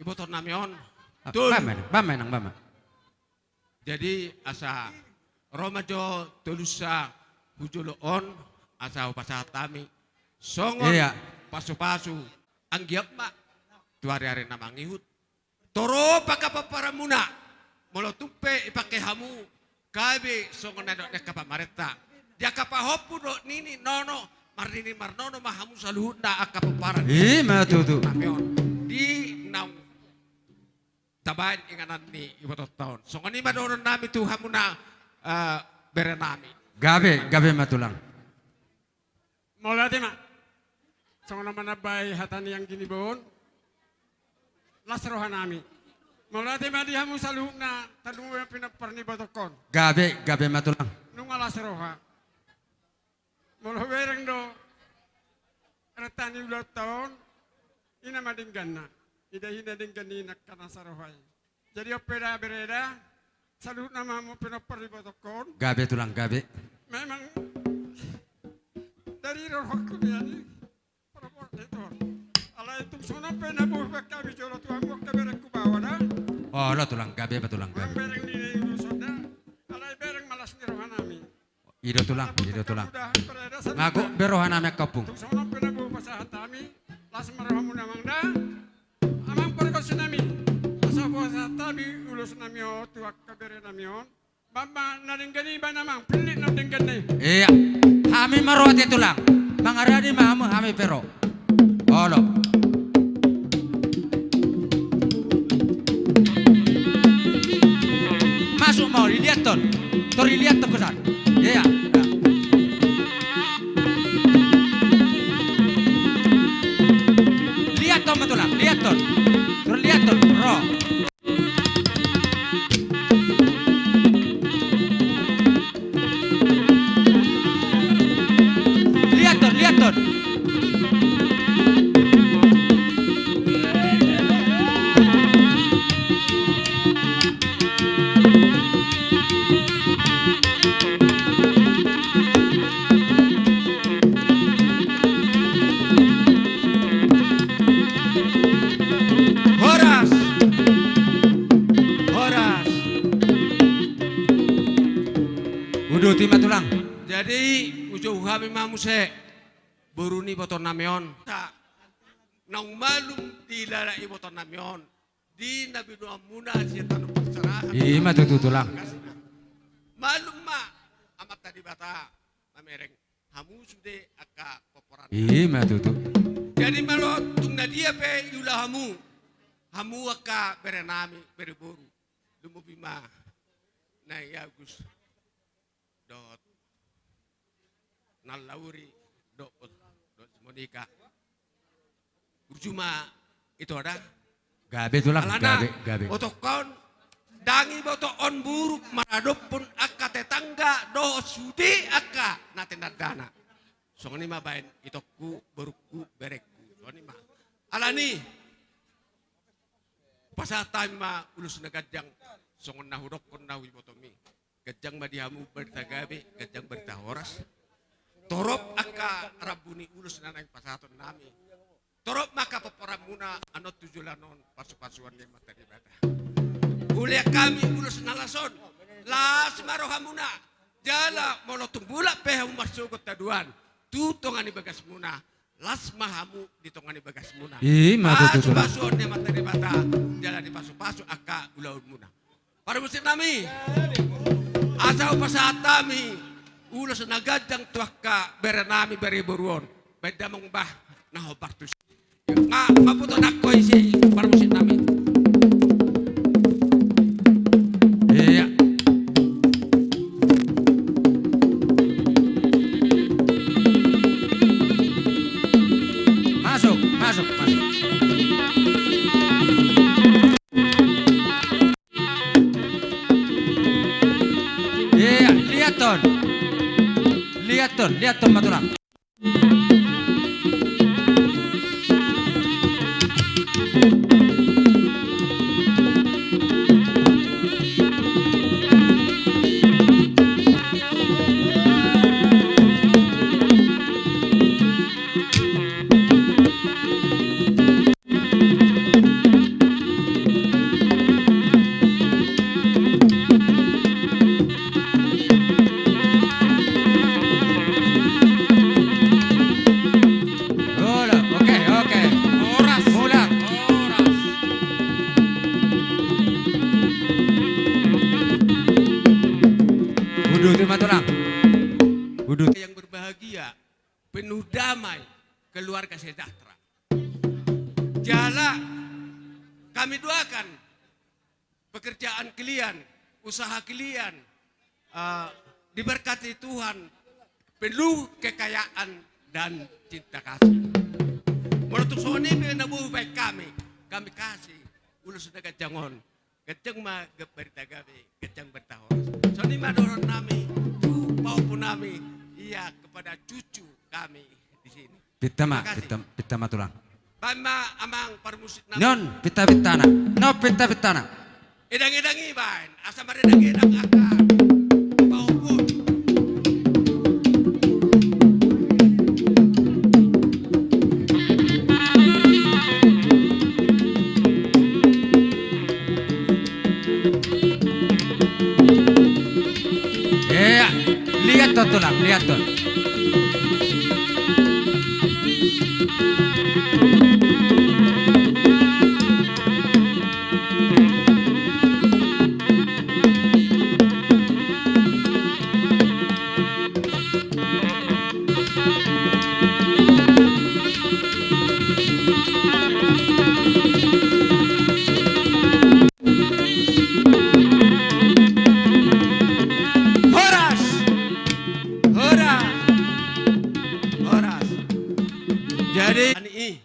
ibotonami on. Ah, tolu. Bam ma, bam ma, bam ma. Jadi asa ro ma jo tolusa hu jolo on, asa hupasahat hami songon, iya, pasupasu anggiat ma tu ariari na mangihut torop angka pomparanmuna. Molo tung pe dipangke hamu gabe songon na nidok ni angka pamarenta, di angka pahompu dohot nini nono, marnini marnono ma hamu saluhutna angka pomparan. I ma tutu. Nami on di naung tabaen inganan ni ibotonta on. Songon i ma dohononnami tu hamuna, eh, berenami. Gabe, gabe ma tulang. Mauliate ma. Songon na manambai hata ni anggi ni boru on, las rohanami. Mauliate ma di hamu saluhutna, tardingot pinompar ni ibotongkon. Gabe, gabe ma tulang. Nunga las roha. Molo bereng do renta ni ulaonta on, i nama dengganna. Didok hina denggan ni angka na saroha i. Jadi on pe da bereda, saluhutna ma hamu pinompar ni ibotongkon. Gabe tulang, gabe. Memang dari rohangku nian i. Alai tung songon on pe na boi hami jolo tu hamu angka berengku baoa da. Olo tulang, gabe ma tulang, gabe. Bereng ni ulos on da. Alai bereng ma las ni rohanami. I do tulang, i do tulang. Mangihut be rohanami angka ompung. Tung songon on pe na boi pasahat hami, las ma rohamuna amang da. Amang pargonsinami, asa pasahat hami ulosnami on tu angka berenami on. Bamba na denggan i, bana amang pillit na denggan i. Iya. Hami ma ro ate tulang. Mangaradi ma hamu, hami pe ro. Olo. Masuk ma on, diliathon. Tor diliathon kosan. Iya. Liathon ma tulang, liathon. Tor liathon, ro. Liathon, liathon. Horas. Horas. Uduti ma tulang. Jadi, hujou hami ma muse boru ni ibotonnami on. Naung malum dilala ibotonnami on di na binoanmuna sian tano parserahan. I ma tutu tulang. Malum ma Amanta Debata mamereng hamu sude angka pomparan. I ma tutu. Jadi molo tung na dia pe iula hamu, hamu angka berenami, bere boru, lumobi ma Nai Agus dohot Nai Lauri dohot, dohot si Monika. Burju ma ito da. Gabe tulang. Alana, gabe, gabe. Ibotongkon, ndang iboto on buruk maradophon angka tetangga dohot sude angka na tinandana. Songon i ma baen itongku, borungku, berengku. Songon i ma. Alani, pasahat hami ma ulos na ganjang, songon na hudokkon na huibotomi. Ganjang ma di hamu barita gabe, ganjang barita horas. Torop angka rambu ni ulos na naeng pasahaton nami. Torop ma angka pomparanmuna annon tu joloan on, pasupasuon ni Amanta Debata. Hulean hami ulos na las on, las ma rohamuna. Jala molo tung mulak pe hamu marsogot haduan tu tonga ni bagasmuna, las ma hamu di tonga ni bagasmuna. I ma tutu. Pasupasuon ni Amanta Debata, jala dipasupasu angka ulaonmuna. Parmusik nami, asa hupasahat hami ulos na ganjang tu angka bere nami, bere boru on. Baen damang bah na hombar tusi. Nga, nga putu nangko isi parmusik nami. Iya. Masuk, masuk, masuk. Iya, lihat ton. Lihat ton, lihat ton, ma tulang. Horas. Horas. Horas. Uduti ma tulang. Uduti. Yang berbahagia, penuh damai, keluarga sejahtera. Jala kami doakan pekerjaan kalian, usaha kalian, eh, diberkati Tuhan, penuh kekayaan dan cinta kasih. Molo tung songon i pe na boi baen hami, hami kasih ulos na ganjang on. Ganjang ma barita gabe, ganjang barita horas. Songon i ma dohonon nami tu pahompu nami, ia kepada cucu kami di sini. Pinta ma, pinta, pinta ma tulang. Baen ma amang parmusik nami. Non pinta-pintana. Non pinta-pintana. Edang-edang i baen, asa maredang-edang angka pahompu. Iya, lihat ton tulang, lihat ton. Horas. Horas. Horas. Jadi, ani,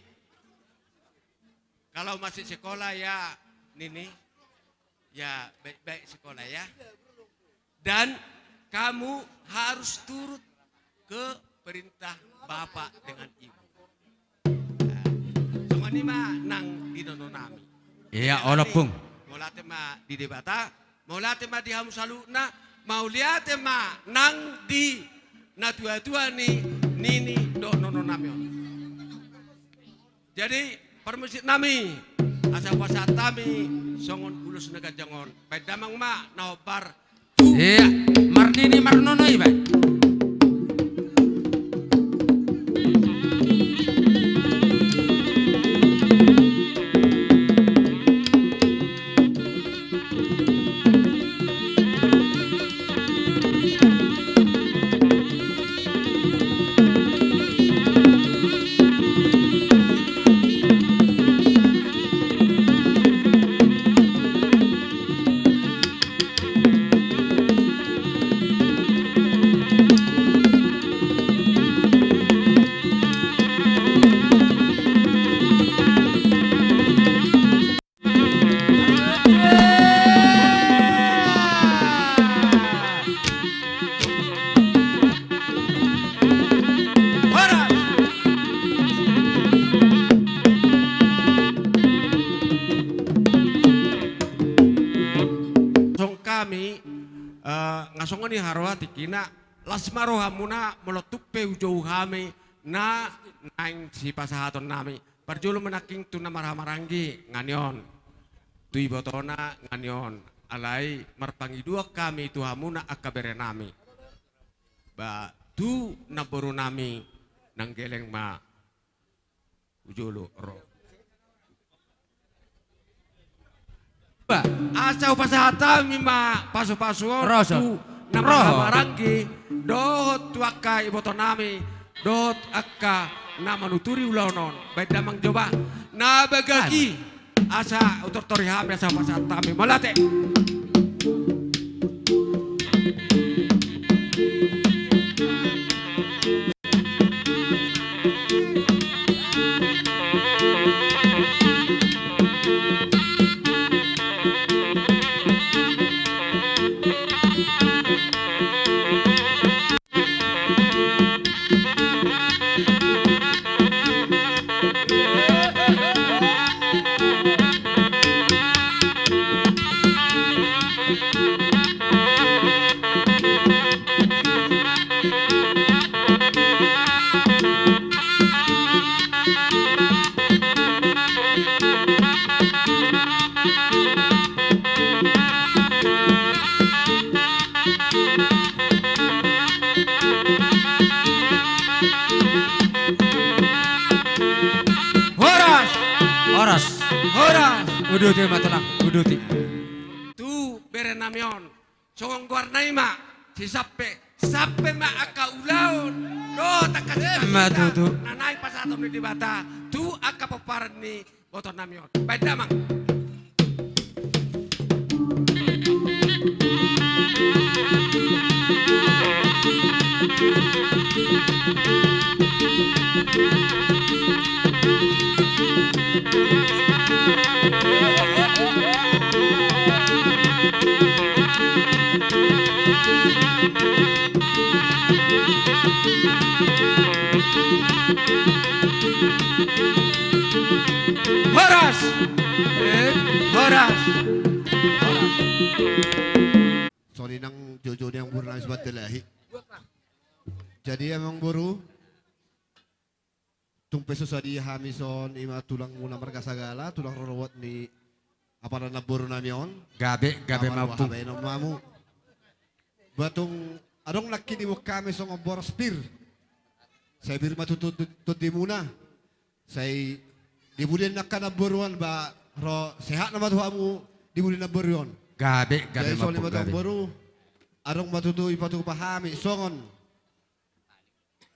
kalau masih sekolah ya, Nini, ya baik-baik sekolah ya. Dan kamu harus turut ke perintah bapak dengan ibu. Nah, songon i ma nang di nono nami. Iya, olo pung. Mauliate ma di Debata, mauliate ma di hamu saluhutna, mauliate ma nang di natua-tua ni nini dohot nono nami on. Jadi, parmusik nami, asa hupasahat hami songon ulos na ganjang on. Baen damang ma na hombar. Iya, marnini marnono iba. Horas. Songon hami, eh, nga songon i haroa tingkina, Las ma rohamuna, molo tung pe hujou hami na naeng sipasahatonnami. Parjolo ma nangkin tu na marhahamaranggi nga ni on, tu ibotona nga ni on. Alai marpangidoan hami tu hamuna angka berenami, ba tu namborunami nanggeleng ma hujolo ro. Ba, asa hupasahat hami ma pasupasu on tu na marhahamaranggi dohot tu angka ibotonami dohot angka na manuturi ulaon on. Baen damang jo ba na bagak i, asa hutortori hami, asa hupasahat hami. Mauliate. Horas! Horas! Horas! Uduti ma tulang, uduti. Tu berenami on. Songon goarna i ma, si Sampe, sampe ma angka ulaon dohot angka cita-cita na naeng pasahaton ni Debata tu angka pomparan ni ibotonami on. Baen damang. Horas! Eh, horas! Horas! Songon i nang joujou ni amangboru nami Subante Lahi. Jadi amangboru, tung pe so sadia hami son, i ma tulangmuna marga Sagala, tulang rorobot ni apala namborunami on. Gabe, gabe ma, Ompung. Habaenon ma hamu. Ba tung adong nangkin diboan hami songon boras pir. Sai pir ma tutu tondimuna. Sai di pudi ni angka namboru on ba ro sehat nama tu hamu di pudi ni namboru on. Gabe, gabe ma, Ompung, gabe. Jadi songon i ma tu amangboru, adong ma tutu dipatupa hami songon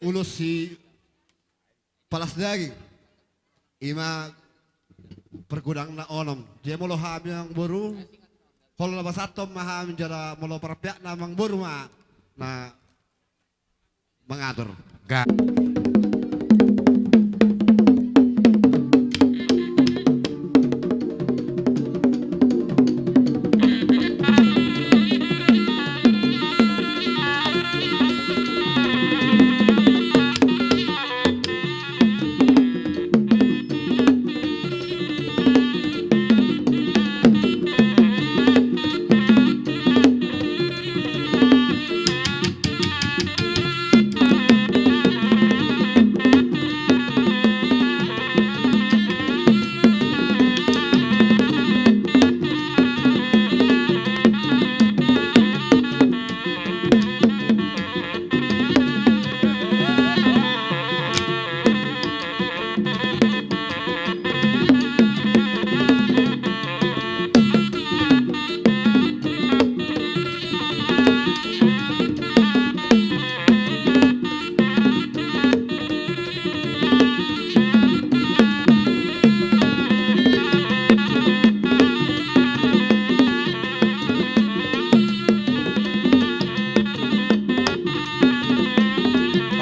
ulos si palas daging. I ma pergudangna onom. Dia molo hami amangboru, holan na pasahathon ma hami jala molo parpeakna amangboru ma na mangatur. Ga-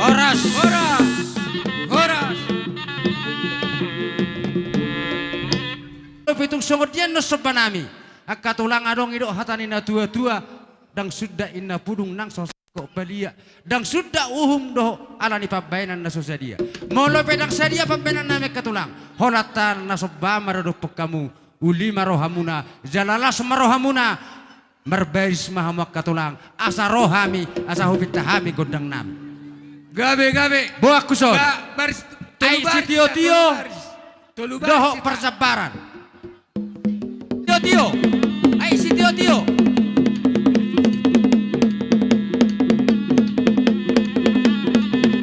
Horas! Horas! Horas! Pitung songon dia annon sombanami. Angka tulang, adong i do hata ni na tua-tua, ndang suda inna pudung nang so sangkot balian, ndang suda uhum dohot ala ni pambahenan na so sadia. Molo pe ndang sadia pambahenannami angka tulang, holan tahan na somba ma dohonon hamu, uli ma rohamuna, jala las ma rohamuna. Marbaris ma hamu angka tulang, asa ro hami, asa hupinta hami gondang nami. Gabe, gabe. Boan huson. Ba-, baris, tolu baris, ai sitio-tio, tolu baris. Tolu baris, dohot sita. Parsabaran. Tio-tio. Ai sitio-tio.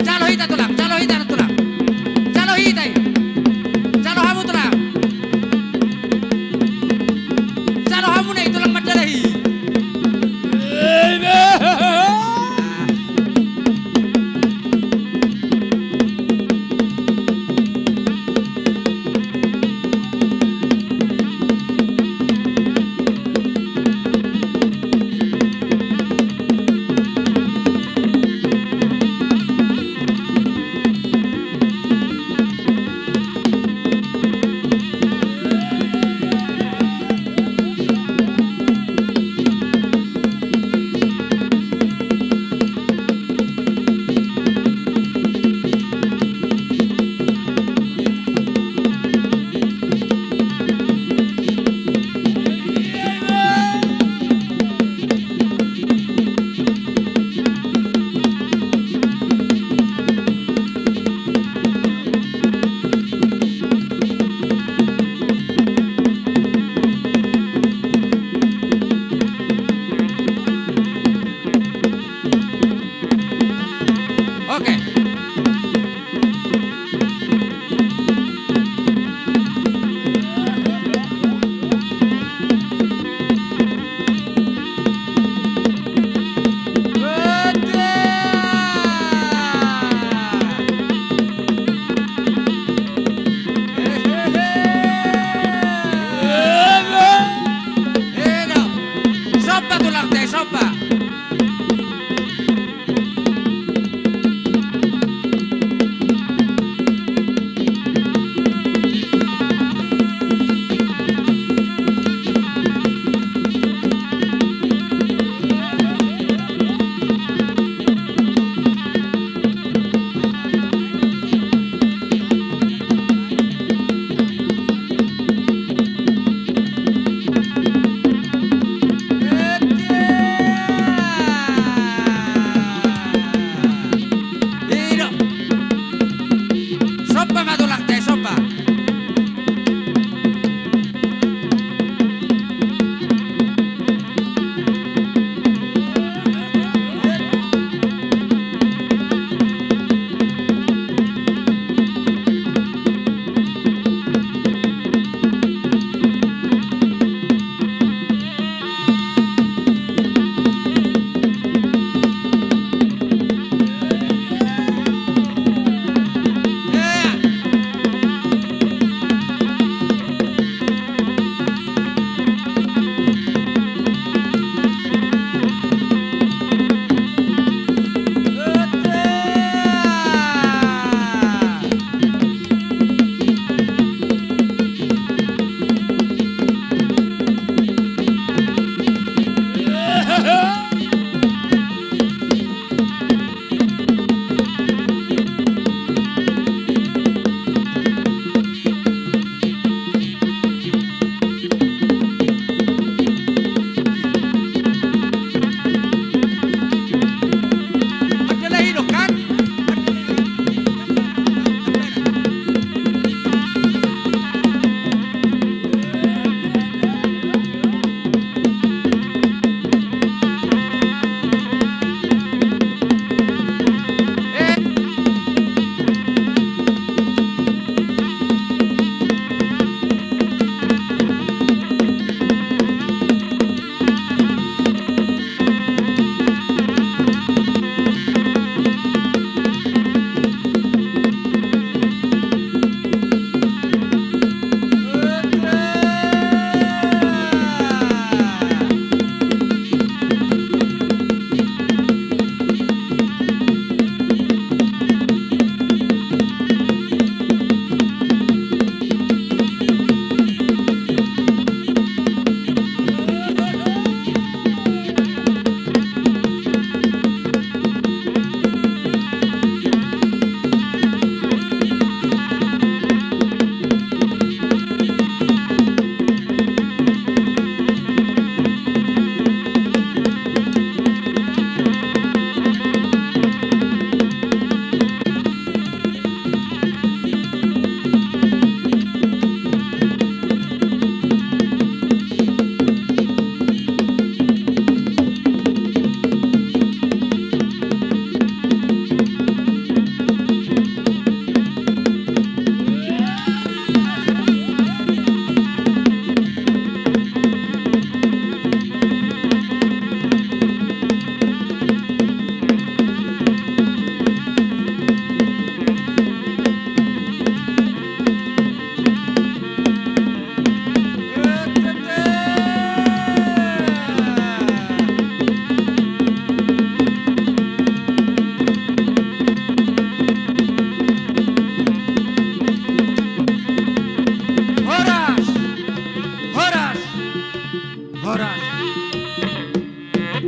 Jalo hita tulang, jalo hita tulang. Jalo hita i. Jalo hamu tulang. Jalo hamu na i tulang mandalahi.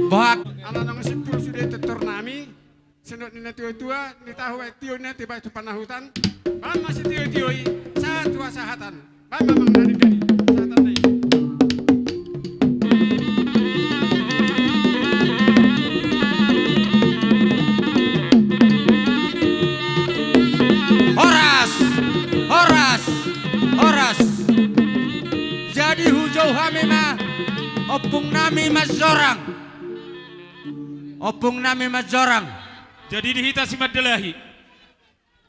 Bohak. Ala naung simpul sude tortor nami, sinonduk ni natuatua, ni tahu baen tio na tiba tu panahutan, baen ma sitiotio i, sahat tu hasahatan, baen ma manang na denggan i, hasahatan na i. Horas, horas, horas. Jadi hujou hami ma, ompung nami Manjorang. Ompung nami Manjorang. Jadi di hita si Mandalahi.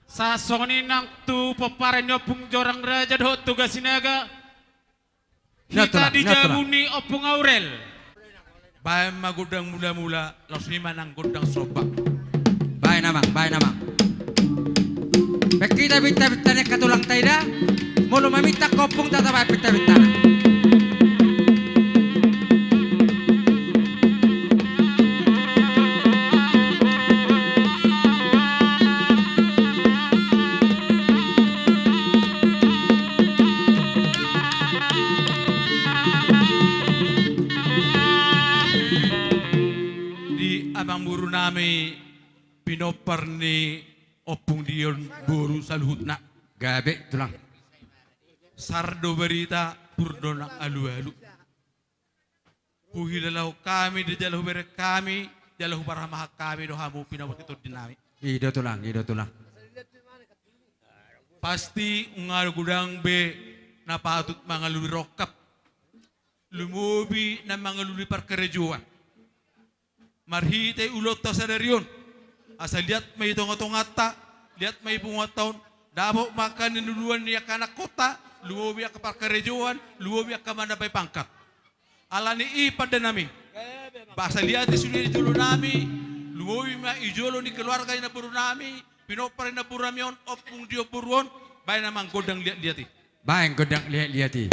Sahat songon i nang tu pomparan ni Ompung Jorang Raja dohot Toga Sinaga. Hita di jabu ni Ompung Aurel. Baen ma gondang mulamula, laos i ma nang gondang somba. Baen amang, baen amang. Baen hita pinta-pinta ni angka tulangta i da. Molo maminta ompung, tata baen pinta-pintana. Di amangboru nami pinompar ni Ompung Dion boru saluhutna. Gabe tulang. Sar do barita, pur do nang alualu. Huhilala hami do jala hubereng hami, jala huparhahamaranggi hami do hamu pinompar ni tondi nami. I do tulang, i do tulang. Pasti nunga godang be na patut mangalului rongkap, lumobi na mangalului parkarejoan. Marhite ulaonta sadari on, asa liat ma i tonga-tonganta, liat ma i punguanta on, dapot ma angka niluluan ni angka anakkonta, lumobi angka parkarejoan, lumobi angka manambai pangkat. Alani i pande nami, asa liate sude di jolo nami, lumobi ma i jolo ni keluarga ni namboru nami, pinompar ni namboru nami on, Ompung Dion boru on, baen amang gondang liat-liat i. Baen gondang liat-liat i.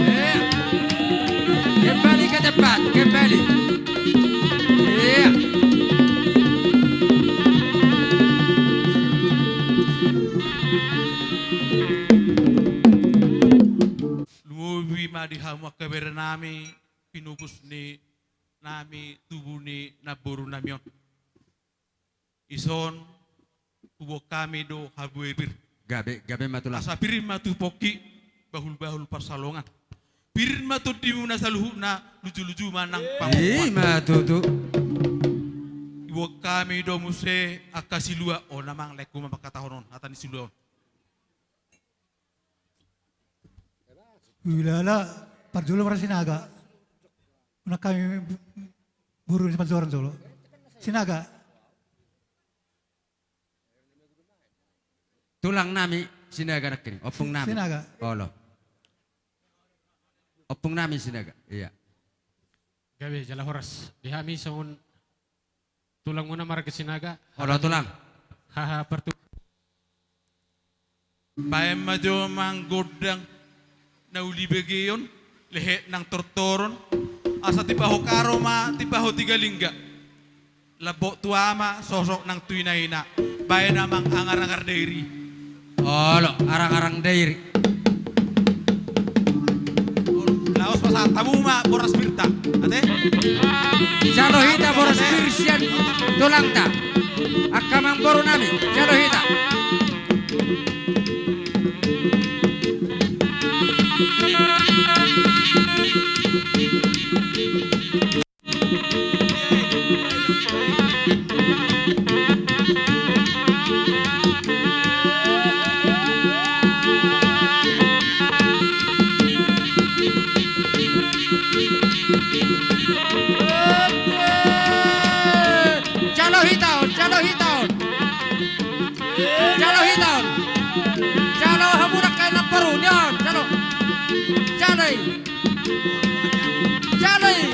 Iya. Kembali ke tempat, kembali. Iya. Lumobi ma di hamu angka bere nami, pinupus ni nami, tubu ni namboru nami on. Dison, huboan hami do habuebir. Gabe, gabe ma tulang. Asa pir ma tu pongki, bahul-bahul pansalongan. Pir ma tondimuna saluhutna, luju-luju ma nang pangomoan. I ma tutu. Huboan hami do muse angka silua, on amang, laengku ma mangkatahon on, hata ni silua on. Ulala, parjolo ma ra Sinaga. Unang hami boru ni Pancoran jolo. Sinaga. Tulang nami Sinaga nangkin, ompung nami. Sinaga. Olo. Ompung nami Sinaga, iya. Gabe jala horas. Di hami songon tulangmuna marga Sinaga. Olo tulang. Haha partu. Baen ma jo amang gondang na uli begeon, lehet nang tortoron, asa timbaho karo ma, timbaho tiga lingga. Lambok tu ama, sosok nang tu ina-ina. Baen amang angar-angar dairi. Olo, arang-arang dairi. Laos pasahat hamu ma boras birta. Ate? Jalo hita boras bir sian tulangta. Angka amang boru nami, jalo hita. Jalo hita on, jalo hita on. Jalo hita on. Jalo hamu nangkin namboru, ni on, jalo. Jalo i. Jalo i.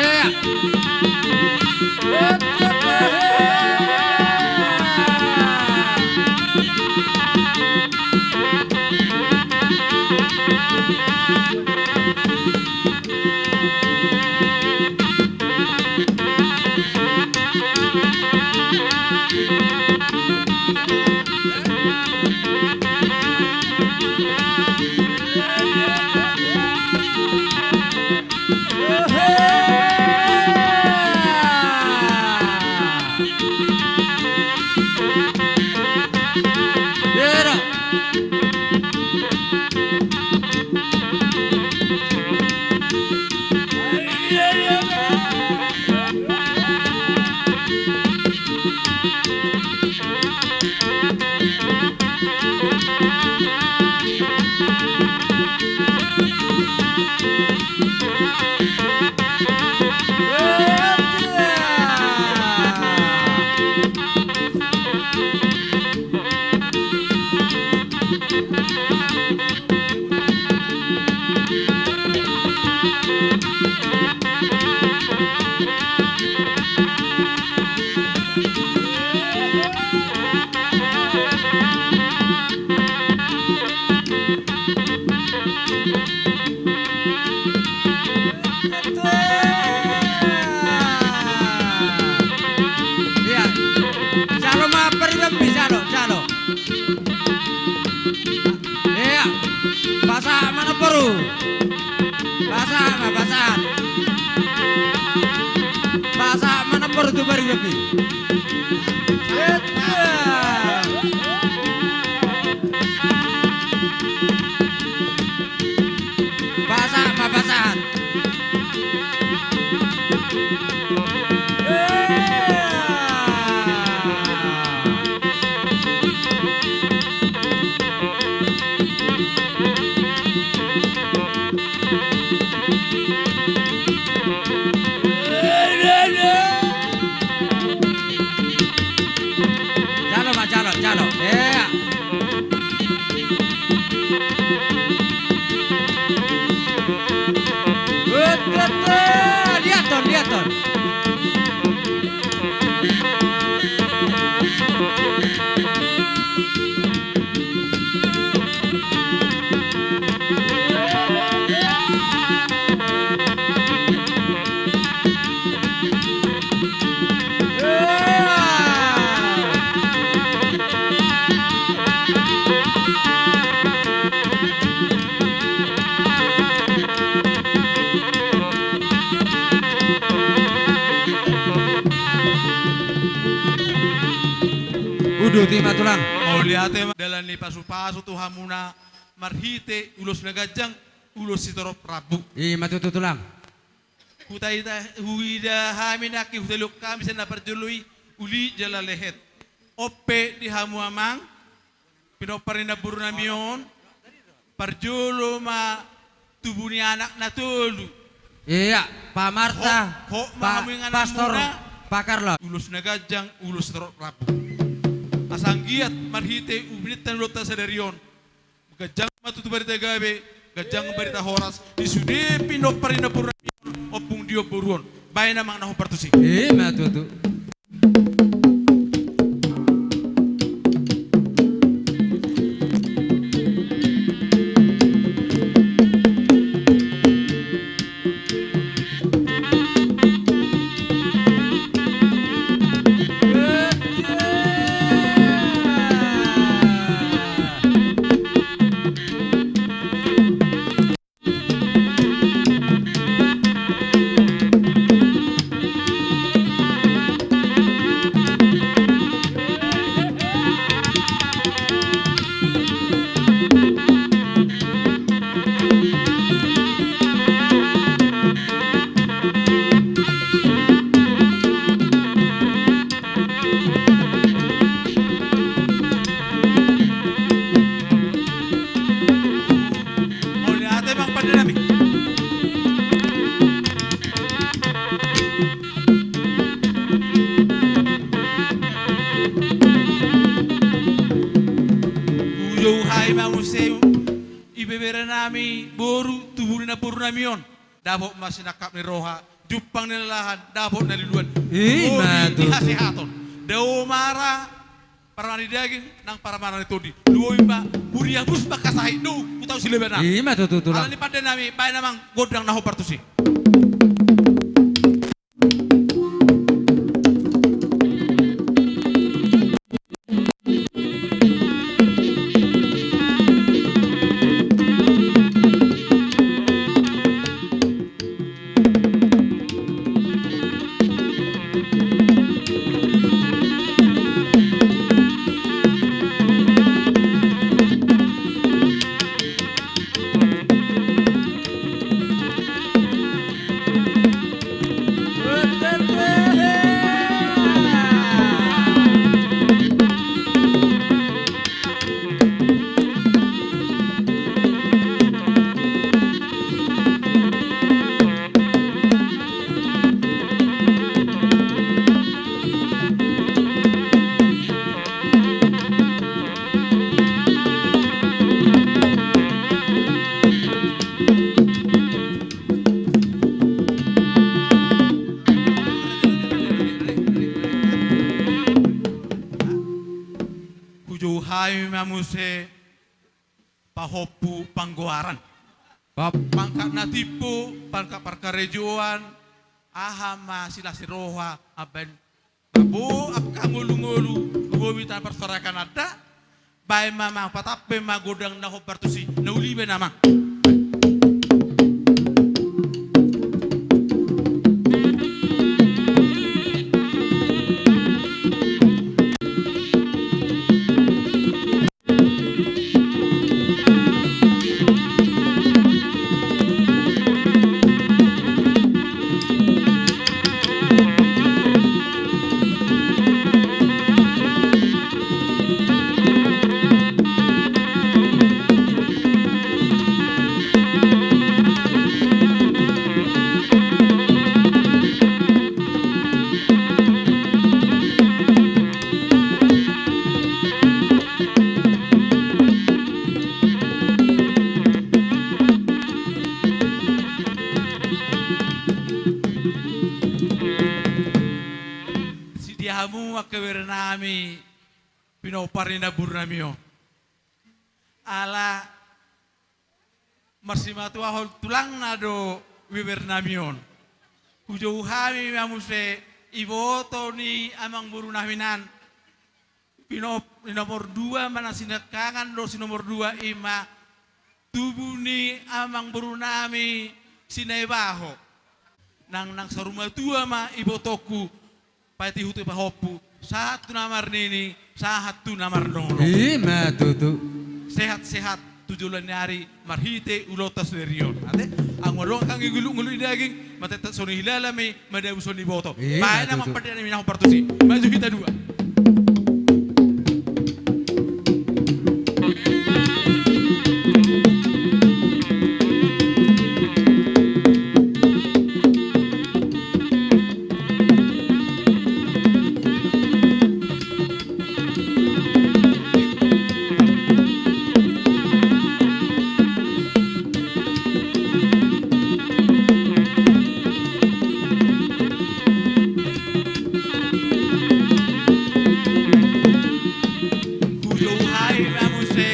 Iya. Iya. Jalo ma paribanmi, jalo, jalo. Iya. Pasahat ma namboru. Pasahat ma, pasahat. Pasahat ma namboru tu paribanmi. Iya. Pasahat ma, pasahat. Liaton, liaton. Uduti ma tulang. Mauliate ma dalan ni pasupasu tu hamuna marhite ulos na ganjang, ulos sitorop rambu. I ma tutu tulang. Huida, huida hami nangkin, hutalion hami sian na parjolo i, uli jala lehet. On pe di hamu amang, pinompar ni namboru nami on, parjolo ma tubu ni anak na tolu. Iya, Pa Marta, hot, hot ma Pa, hamu ingananmuna, Pastor, Pa Karlo. Ulos na ganjang, ulos sitorop rambu. Asa anggiat marhite uninta ni ulaonta sadari on, ganjang ma tutu barita gabe, ganjang barita horas di sude pinompar ni namboru on, ompung di on boru on. Baen amang na hombar tusi. I ma tutu. Mauliate amang pande nami. Hujou hami ma muse, ibebere nami boru, tubu ni namboru nami on. Dapot ma sinangkap ni roha, jumpang ni lalahan, dapot na niluluan. I ma tutu. Lumobi di hasehaton. Dao ma ra paramana ni daging, nang paramana ni tondi. Lumobi ma huria bus ma kasahit do, hutau sileba na. I ma tutu tulang. Alani pande nami, baen amang gondang na hombar tusi. Hujou hami ma muse pahompu panggoaran. Pap. Pangkat na timbo, pangkat parkarejoan, aha ma silas ni roha, ambaen babo angka ngolu-ngolu, lumobi tu na parsorakan anda, baen ma amang, patampe ma gondang na hombar tusi, na uli baen amang. Kewer nami pinompar ni namboru nami on. Ala marsimatuahon tulangna do wewer nami on. Hujou hami ma muse iboto ni amangboru nami nan. Pinop-, ni nomor dua ma na sinangkangan do si nomor dua i ma tubu ni amangboru nami Sinaibaho. Nang, nang saur matua ma ibotongku, patihut pahompu, sahat tu na marnini, sahat tu na marnono. I ma tutu. Sehat-sehat tu joloan ni ari marhite ulaonta sadari on. Ate, anggo adong angka ngoluk-ngoluk ni daging, matetap songon i hilala ma i, madabu songon i boto. I ma tutu. Baen amang pande nami na hombar tusi. Maju hita dua. Hujou hami ma muse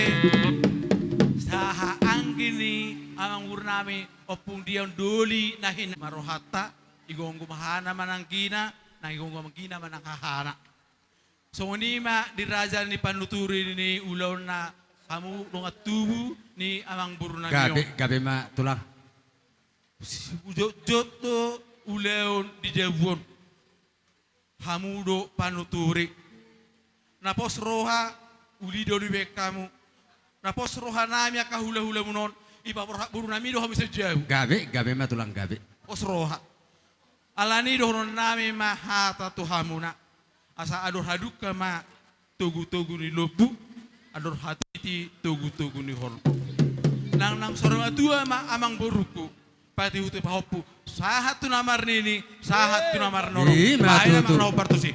sahaanggi ni amangboru nami Ompung Dion Doli na hinamarrohanta, igomgom hahana manang anggina, nang igomgom anggina manang hahana. Songon i ma di raja ni panuturi ni ulaonna hamu dongan tubu ni amangboru nami on. Gabe, gabe ma tulang. Sijotjot do ulaon di jabu on. Hamu do panuturi. Na pos roha, uli do dibaen hamu. Na pos roha nami angka hulahulamuna on, ipaborhat boru nami do hamu sian jabu. Gabe, gabe ma tulang gabe. Pos roha. Alani i dohonon nami ma hata tu hamuna. Asa andor hadungka ma togutogu ni lombu, andor hatiti togutogu ni holong. Nang, nang saur matua ma amangborungku, patihut pahompu, sahat tu na marnini, sahat tu na marnono. I ma tutu. Baen amang na hombar tusi.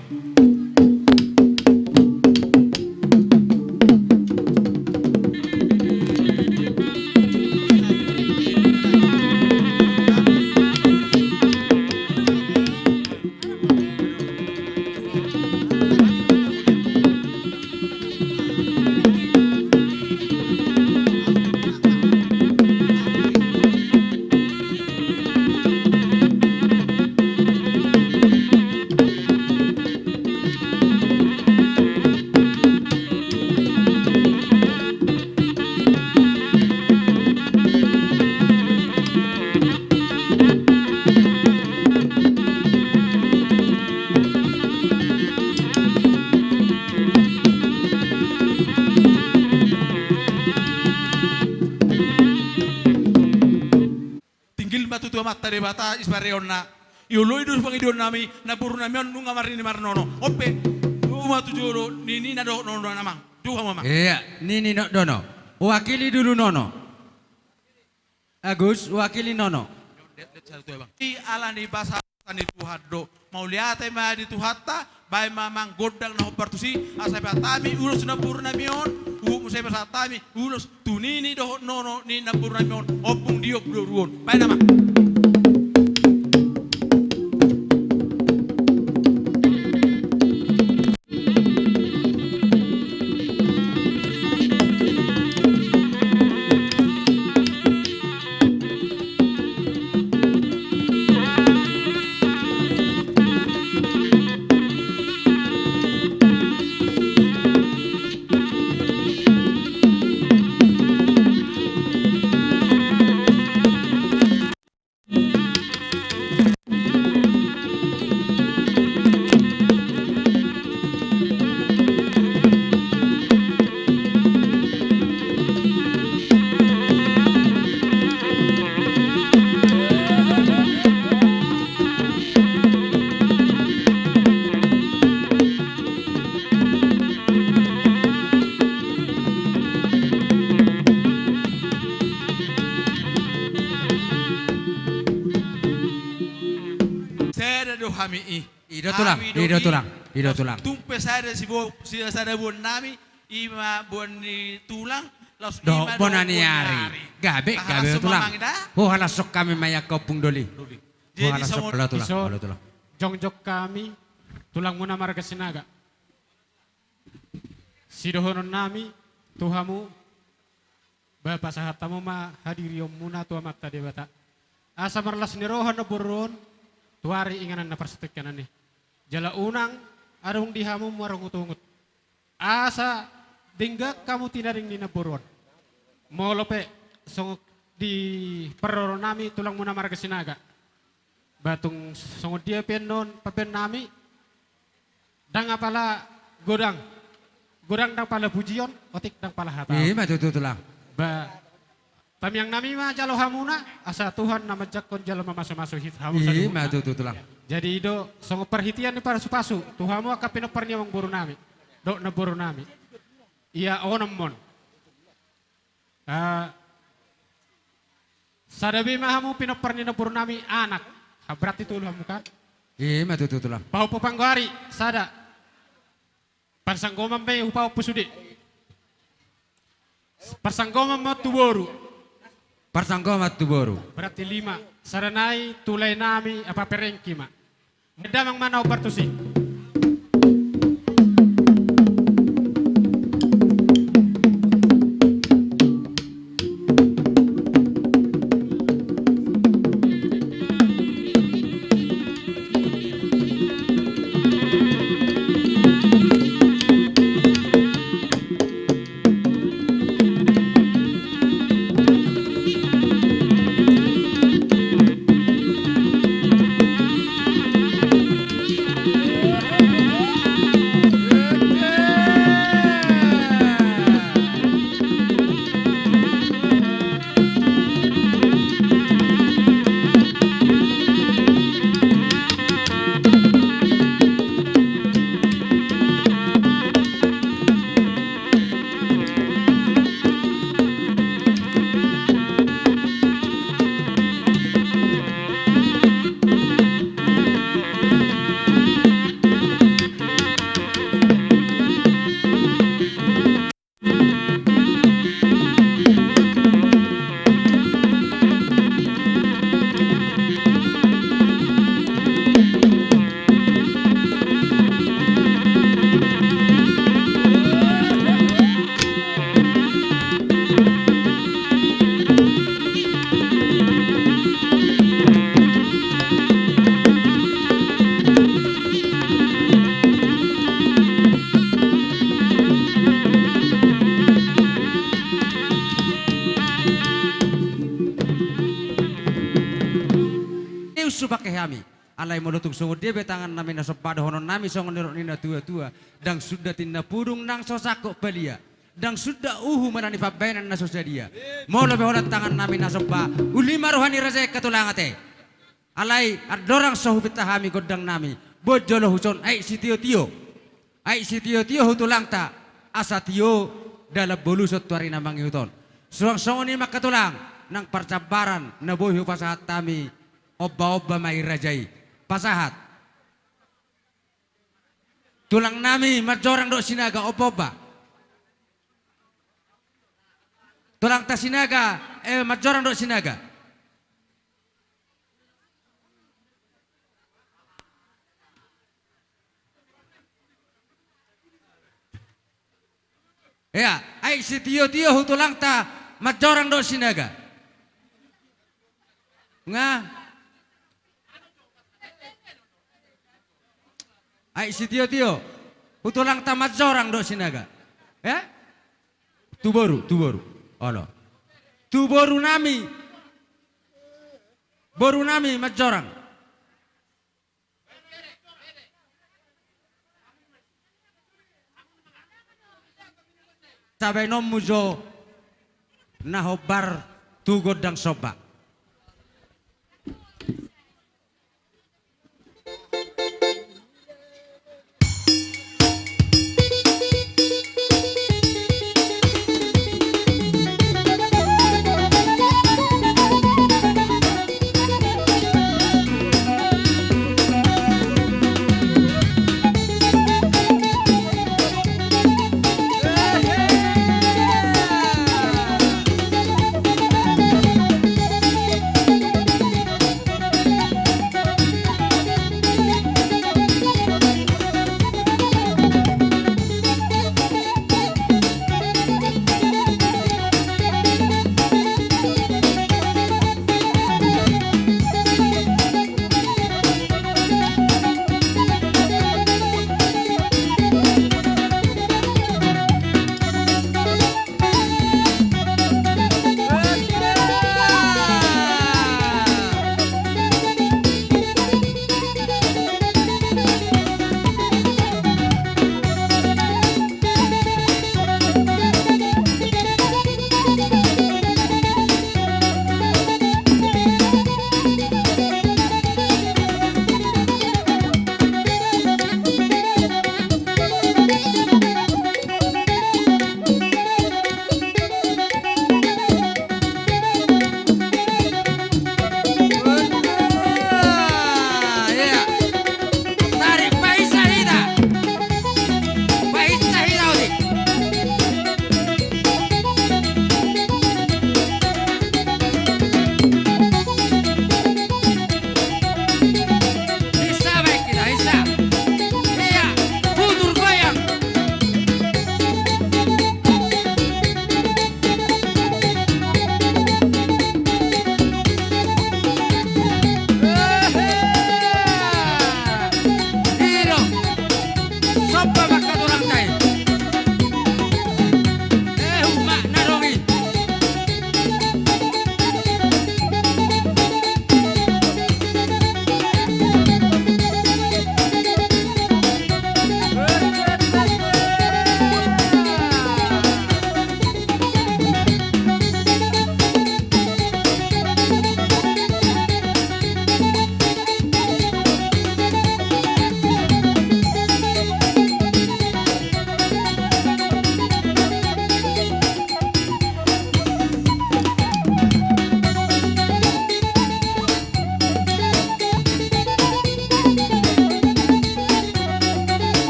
Tinggil ma tutu Amanta Debata sipareonna. Ioloi do pangidoan nami, namboru nami on nunga marnini marnono. On pe, jou ma tu jolo, nini na dohot nono na amang. Jou hamu amang. Ia, nini na dohot nono. Wakili dulu nono. Agus, wakili nono. I alani basa ni Tuhan do. Mauliate ma di Tuhanta, baen ma amang gondang na hombar tusi, asa pasahat hami ulos namboru nami on, huhut muse pasahat hami ulos tu nini dohot nono ni namboru nami on, Ompung Dion Doli on. Baen amang. Sada do hami i. I do tulang, hami do i do i. Tulang, i do tulang. Tung pe sada sibo-, si-, sada boan nami, i ma boan ni tulang, laos dohot i ma bona ni ari. Gabe, gabe tulang. Huhalashon hami ma i angka Ompung Doli. Doli. Jadi, huhalashon, songon olo tulang, olo tulang. Jongjong hami, tulangmuna marga Sinaga. Sidohononnami tu hamu, ba pasahat hamu ma hadirionmuna tu Amanta Debata, asa marlas ni roha na boru on tu ari inganan na parsatongkinan i. Jala unang adong di hamu marungutungut, asa denggan hamu tinading ni na boru on. Molo pe songon di parroronami tulangmuna marga Sinaga, ba tung songon dia pe annon pambahenonnami, ndang apala godang, godang ndang apala pujion, otik ndang apala hata. Ima tutu, Tulang. Ba tamiangnami ma jalo hamuna, asa Tuhan na manjangkon jala mamasumasu hita hamu saluhutna. Ima tutu, Tulang. Jadi i do songon parhitean ni pasupasu tu hamu angka pinompar ni amangborunami dohot namborunami. Ia onom mon. Ah, sada be ma hamu pinompar ni namborunami anak. Ha, berarti tolu hamu kan? Ima tutu, Tulang. Pahompu panggoari sada. Parsanggoman be hupahompu sude. Parsanggoman ma tu boru. Parsanggoman tu boru. Berarti lima. Sada nai tu laenami, apa perengki ma. Damang ma na hombar tusi. Ni usu pake hami. Alai molo tung songon dia be tangannami na somba, dohononnami songon nidok ni natuatua: Ndang sundat inna pudung nang so sangkot palia, ndang sundat uhu manang ni pambahenan na so sadia. Molo pe holan tangannami na somba, uli ma roha ni raja i, angka tulang, ate. Alai andorang so hupinta hami gondangnami, boan jolo huson aek sitiotio. Aek sitiotio hu tulangta, asa tio dalan boluson tu ari na mangihut on. Suang songon i ma, angka tulang, nang parjambaran na boi hupasahat hami, ombaomba ma i raja i. Pasahat. Tulangnami Manjorang dohot Sinaga, ombaomba. Tulangta Sinaga, eh, Manjorang dohot Sinaga. Ia, aek sitiotio hu tulangta Manjorang dohot Sinaga. Nga. Aek sitiotio hu tulangta Manjorang dohot Sinaga. Eh? Tu boru, tu boru. Olo. Tu borunami. Borunami Manjorang. Asa baenonmu jo na hombar tu gondang somba.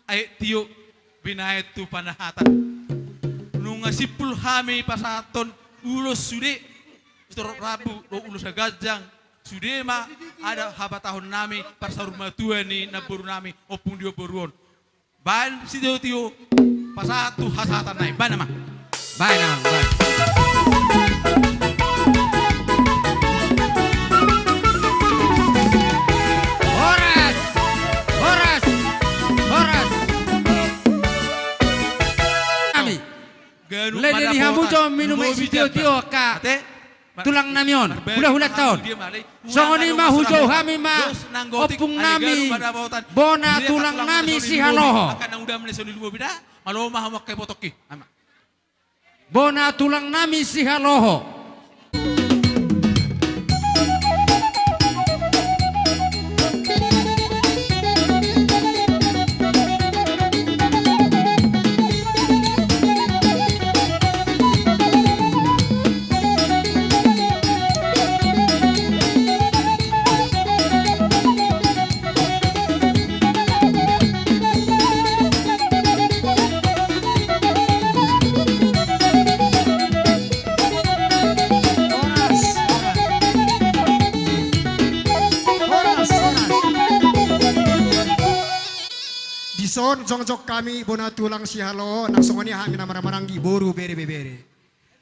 Aek tio binaen tu panahatan. Nunga simpul hami pasahathon ulos sude, sitorop rambu dohot ulos na ganjang, sude ma adat hapatahononnami parsaurmatua ni namborunami Ompung Dio Boru on. Baen sitiotio pasahat tu hasahatan nai. Baen amang. Baen amang, baen. Horas! Horas! Horas! Nami. Lende ni hamu jo minum aek sitiotio angka tulang nami on, hulahulanta on. Songon i ma hujou hami ma ompung nami, bona tulang nami Sihaloho. Bona tulang nami Sihaloho. Horas, horas. Horas, horas. Dison jongjong hami bona tulang Sihaloho, nang songon i hami na marhahamaranggi boru bere ibebere.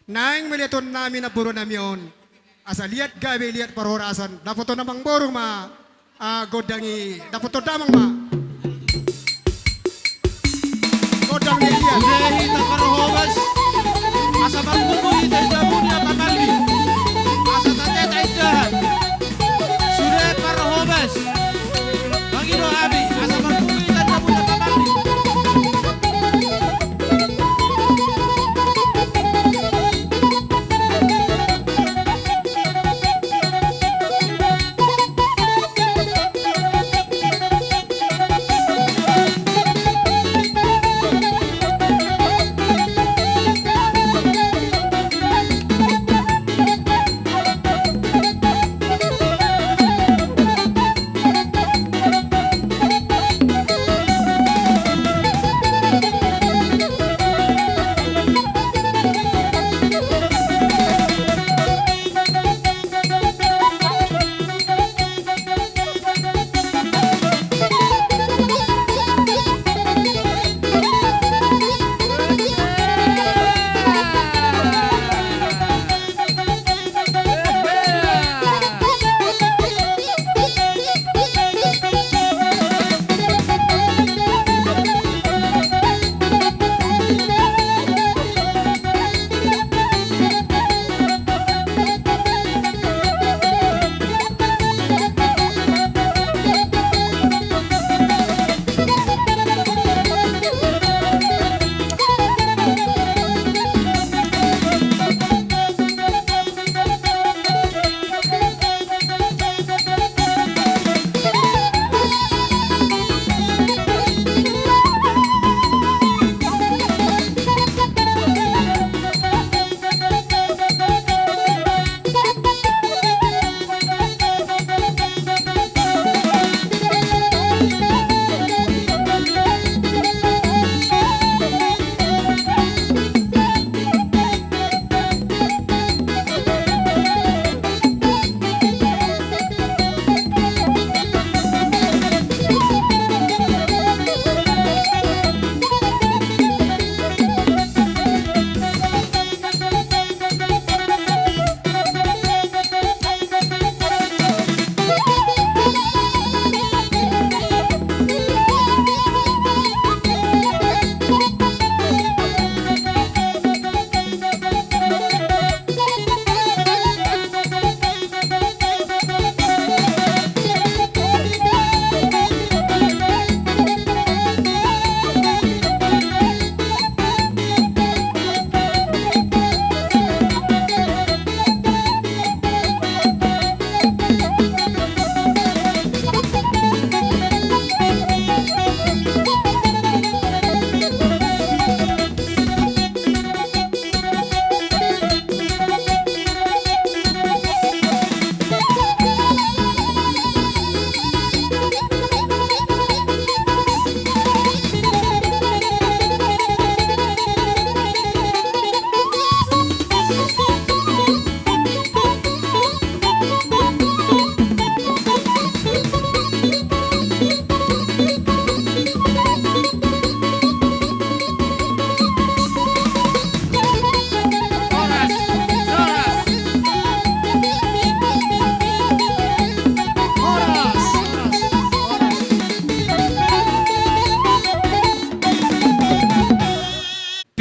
Naeng meliathon nami namboru nami on. Asa liat gabe liat parhorasan. Dapothon amangboru ma, ah, gondang i. Dapothon damang ma. Gondang ni liat. Sude hita parhobas. Asa marpungu hita indamu ni na pamalli. Asa tateta indahan. Sude parhobas. Mangido hami. Asa marpungu hita indamu ni na pamalli.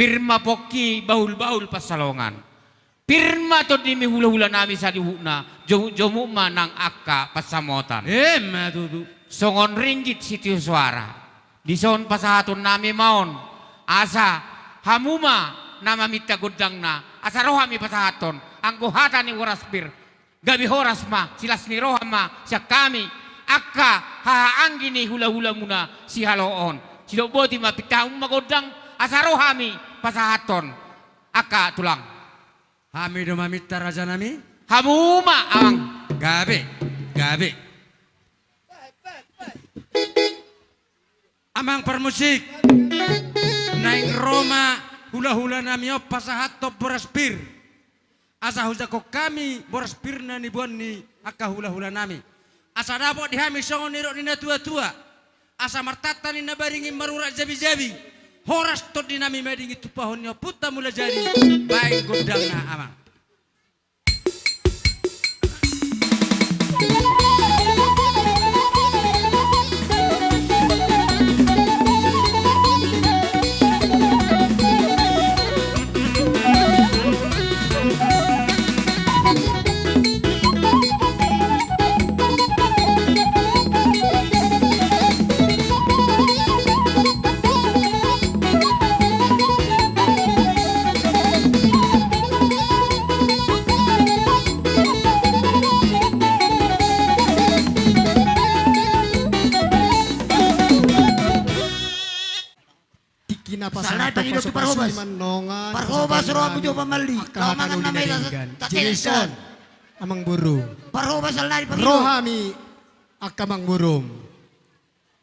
Pir ma pongki bahulbahul pansalongan. Pir ma tondimi hulahulanami saluhutna, jomukjomuk ma nang angka pansamotan. Emma tutu. Songon ringgit sitio soara. Dison pasahatonnami ma on. Asa hamu ma na maminta gondangna. Asa ro hami pasahathon. Anggo hata ni Boras Pir. Gabe horas ma, silas ni roha ma, sian hami, angka hahaanggi ni hulahulamuna sihaloon. Sidok boti ma, pinta hamu ma gondang, asa ro hami pasahathon. Angka tulang. Hami do maminta rajanami? Hamu ma, amang. Gabe, gabe. Amang parmusik, naeng ro ma hulahulanami on pasahathon Boras Pir. Asa hujangkon hami Boras Pir na niboan ni angka hulahulanami. Asa dapot di hami songon nidok ni natuatua. Asa martanta ninna baringin marurat jabijabi. Horas tondinami madingin tumpahon ni Ompunta Mulajadi. Baen gondangna, amang. Tingki na pasahat, pasu-pasu i ma nongan. Parhobas rohamu jo pamalli. Angka hata na uli na denggan. Jadi dison, amangboru. Parhobas alai. Ro hami, angka amangboru,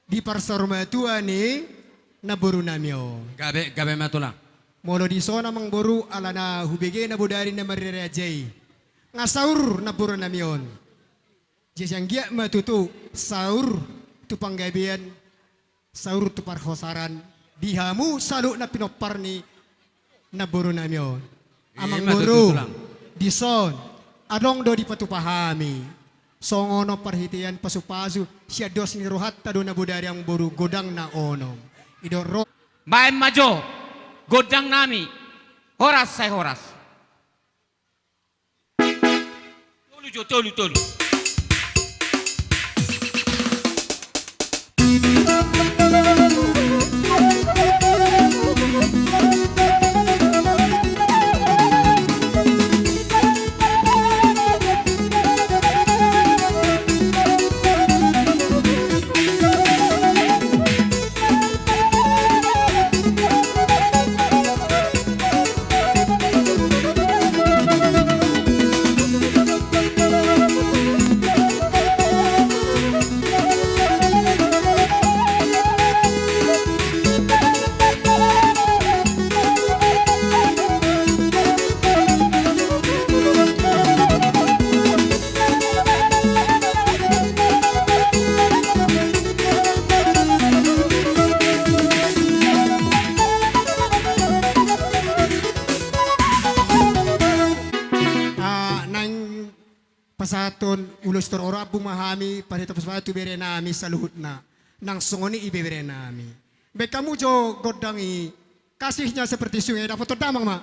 di parsaurmatuaon ni namborunami on. Gabe, gabe ma, tulang. Molo dison, amangboru, alana hubege na bodari na mariraja i, nga saur namborunami on. Jadi anggiat ma tutu saur tu panggabean, saur tu parhorasan di hamu saluhut na pinompar ni namborunami on. Ima tutu, tulang. Amangboru, dison adong do dipatupa hami. Songon on, parhitean pasu-pasu sian dos ni rohanta do na bodari, amangboru, godang na onom. I do ro. Baen ma jo gondangnami. Horas, sai horas. Tolu jo, tolu, tolu. Ah, naeng pasahathon ulos tor orambu ma hami, parhitean pasu-pasu tu berenami saluhutna. Nang songon i ibeberenami. Baen hamu jo gondang i, Kasihnya Seperti Sungai, dapothon damang ma.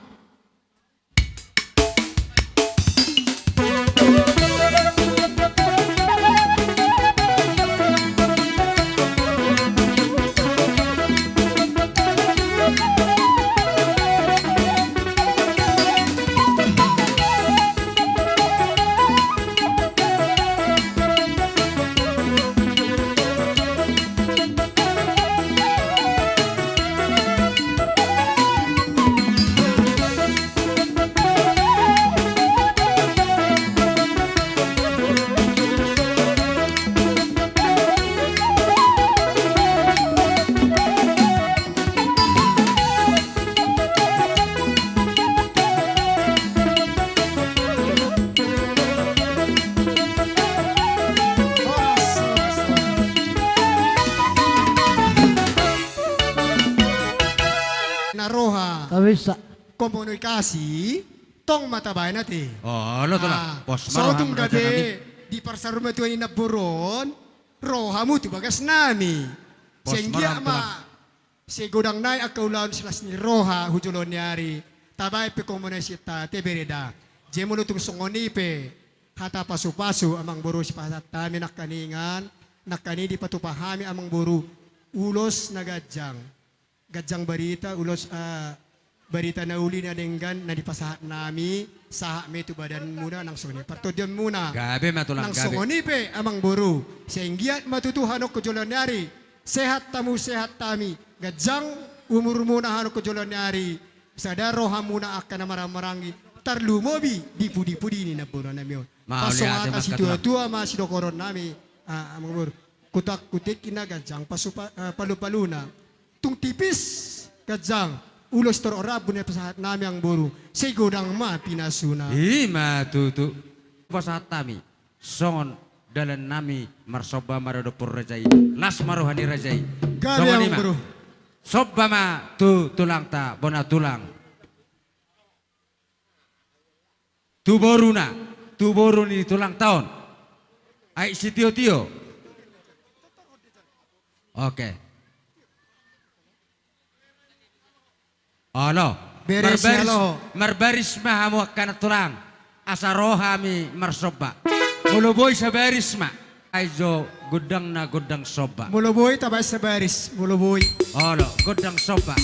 Na roha. Komunikasi, tong ma tabaen ate. Olo, tulang. Ah, pos ma roham, rajanami. Di parsaurmatuaon ni namboru on, ro hamu tu bagasnami. Pos ma roham, tulang. Sai anggiat ma Sai godang nai angka ulaon silas ni roha hu joloan ni ari, tabaen pe komo na sian ta te bereda. Jadi molo tung songon i pe hata pasupasu amang boru sipasahat hami nangkaningan, nangkaningan dipatupa hami amang boru ulos na ganjang. Ganjang barita ulos, ah, barita na uli na denggan na dipasahat nami, sahat ma i tu badanmuna nang songon i partondionmuna. Gabe ma tulang, nang gabe. Songon i pe amang boru, sai anggiat ma tutu hamu hu joloan ni ari, sehat hamu sehat hami, ganjang umurmuna hamu hu joloan ni ari, sada rohamuna angka na marhahamaranggi, tarlumobi di pudipudi ni namboru nami on. Mauliate ma tulang. Pasongaton situatua ma sidohonon nami, ah, amang boru. Kutak kutik i na ganjang pasupa-, eh, palupaluna. Tung tipis ganjang ulos torop rambu na pasahat nami amang boru. Sai godang ma pinasuna. I ma tutu. Pasahat hami songon dalan nami marsomba ma dohot raja i. Las ma roha ni raja i. Gabe songon i ma amang boru. Somba ma tu tulangta bona tulang. Tu boruna, tu boru ni tulangta on. Aek sitiotio. Oke. Olo. Beres, marbaris, olo. Marbaris ma hamu angka na tulang. Asa ro hami marsomba. Molo boi sabaris ma. Ai jo gondang na gondang somba. Molo boi tabaen sabaris, molo boi. Olo, gondang somba.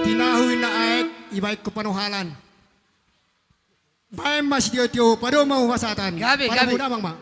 Tinahu inna aek, ibaen tu panohalan. Baen ma sitiotio, padomu ma hupasahat. Gabe, gabe. Pala muna amang ma.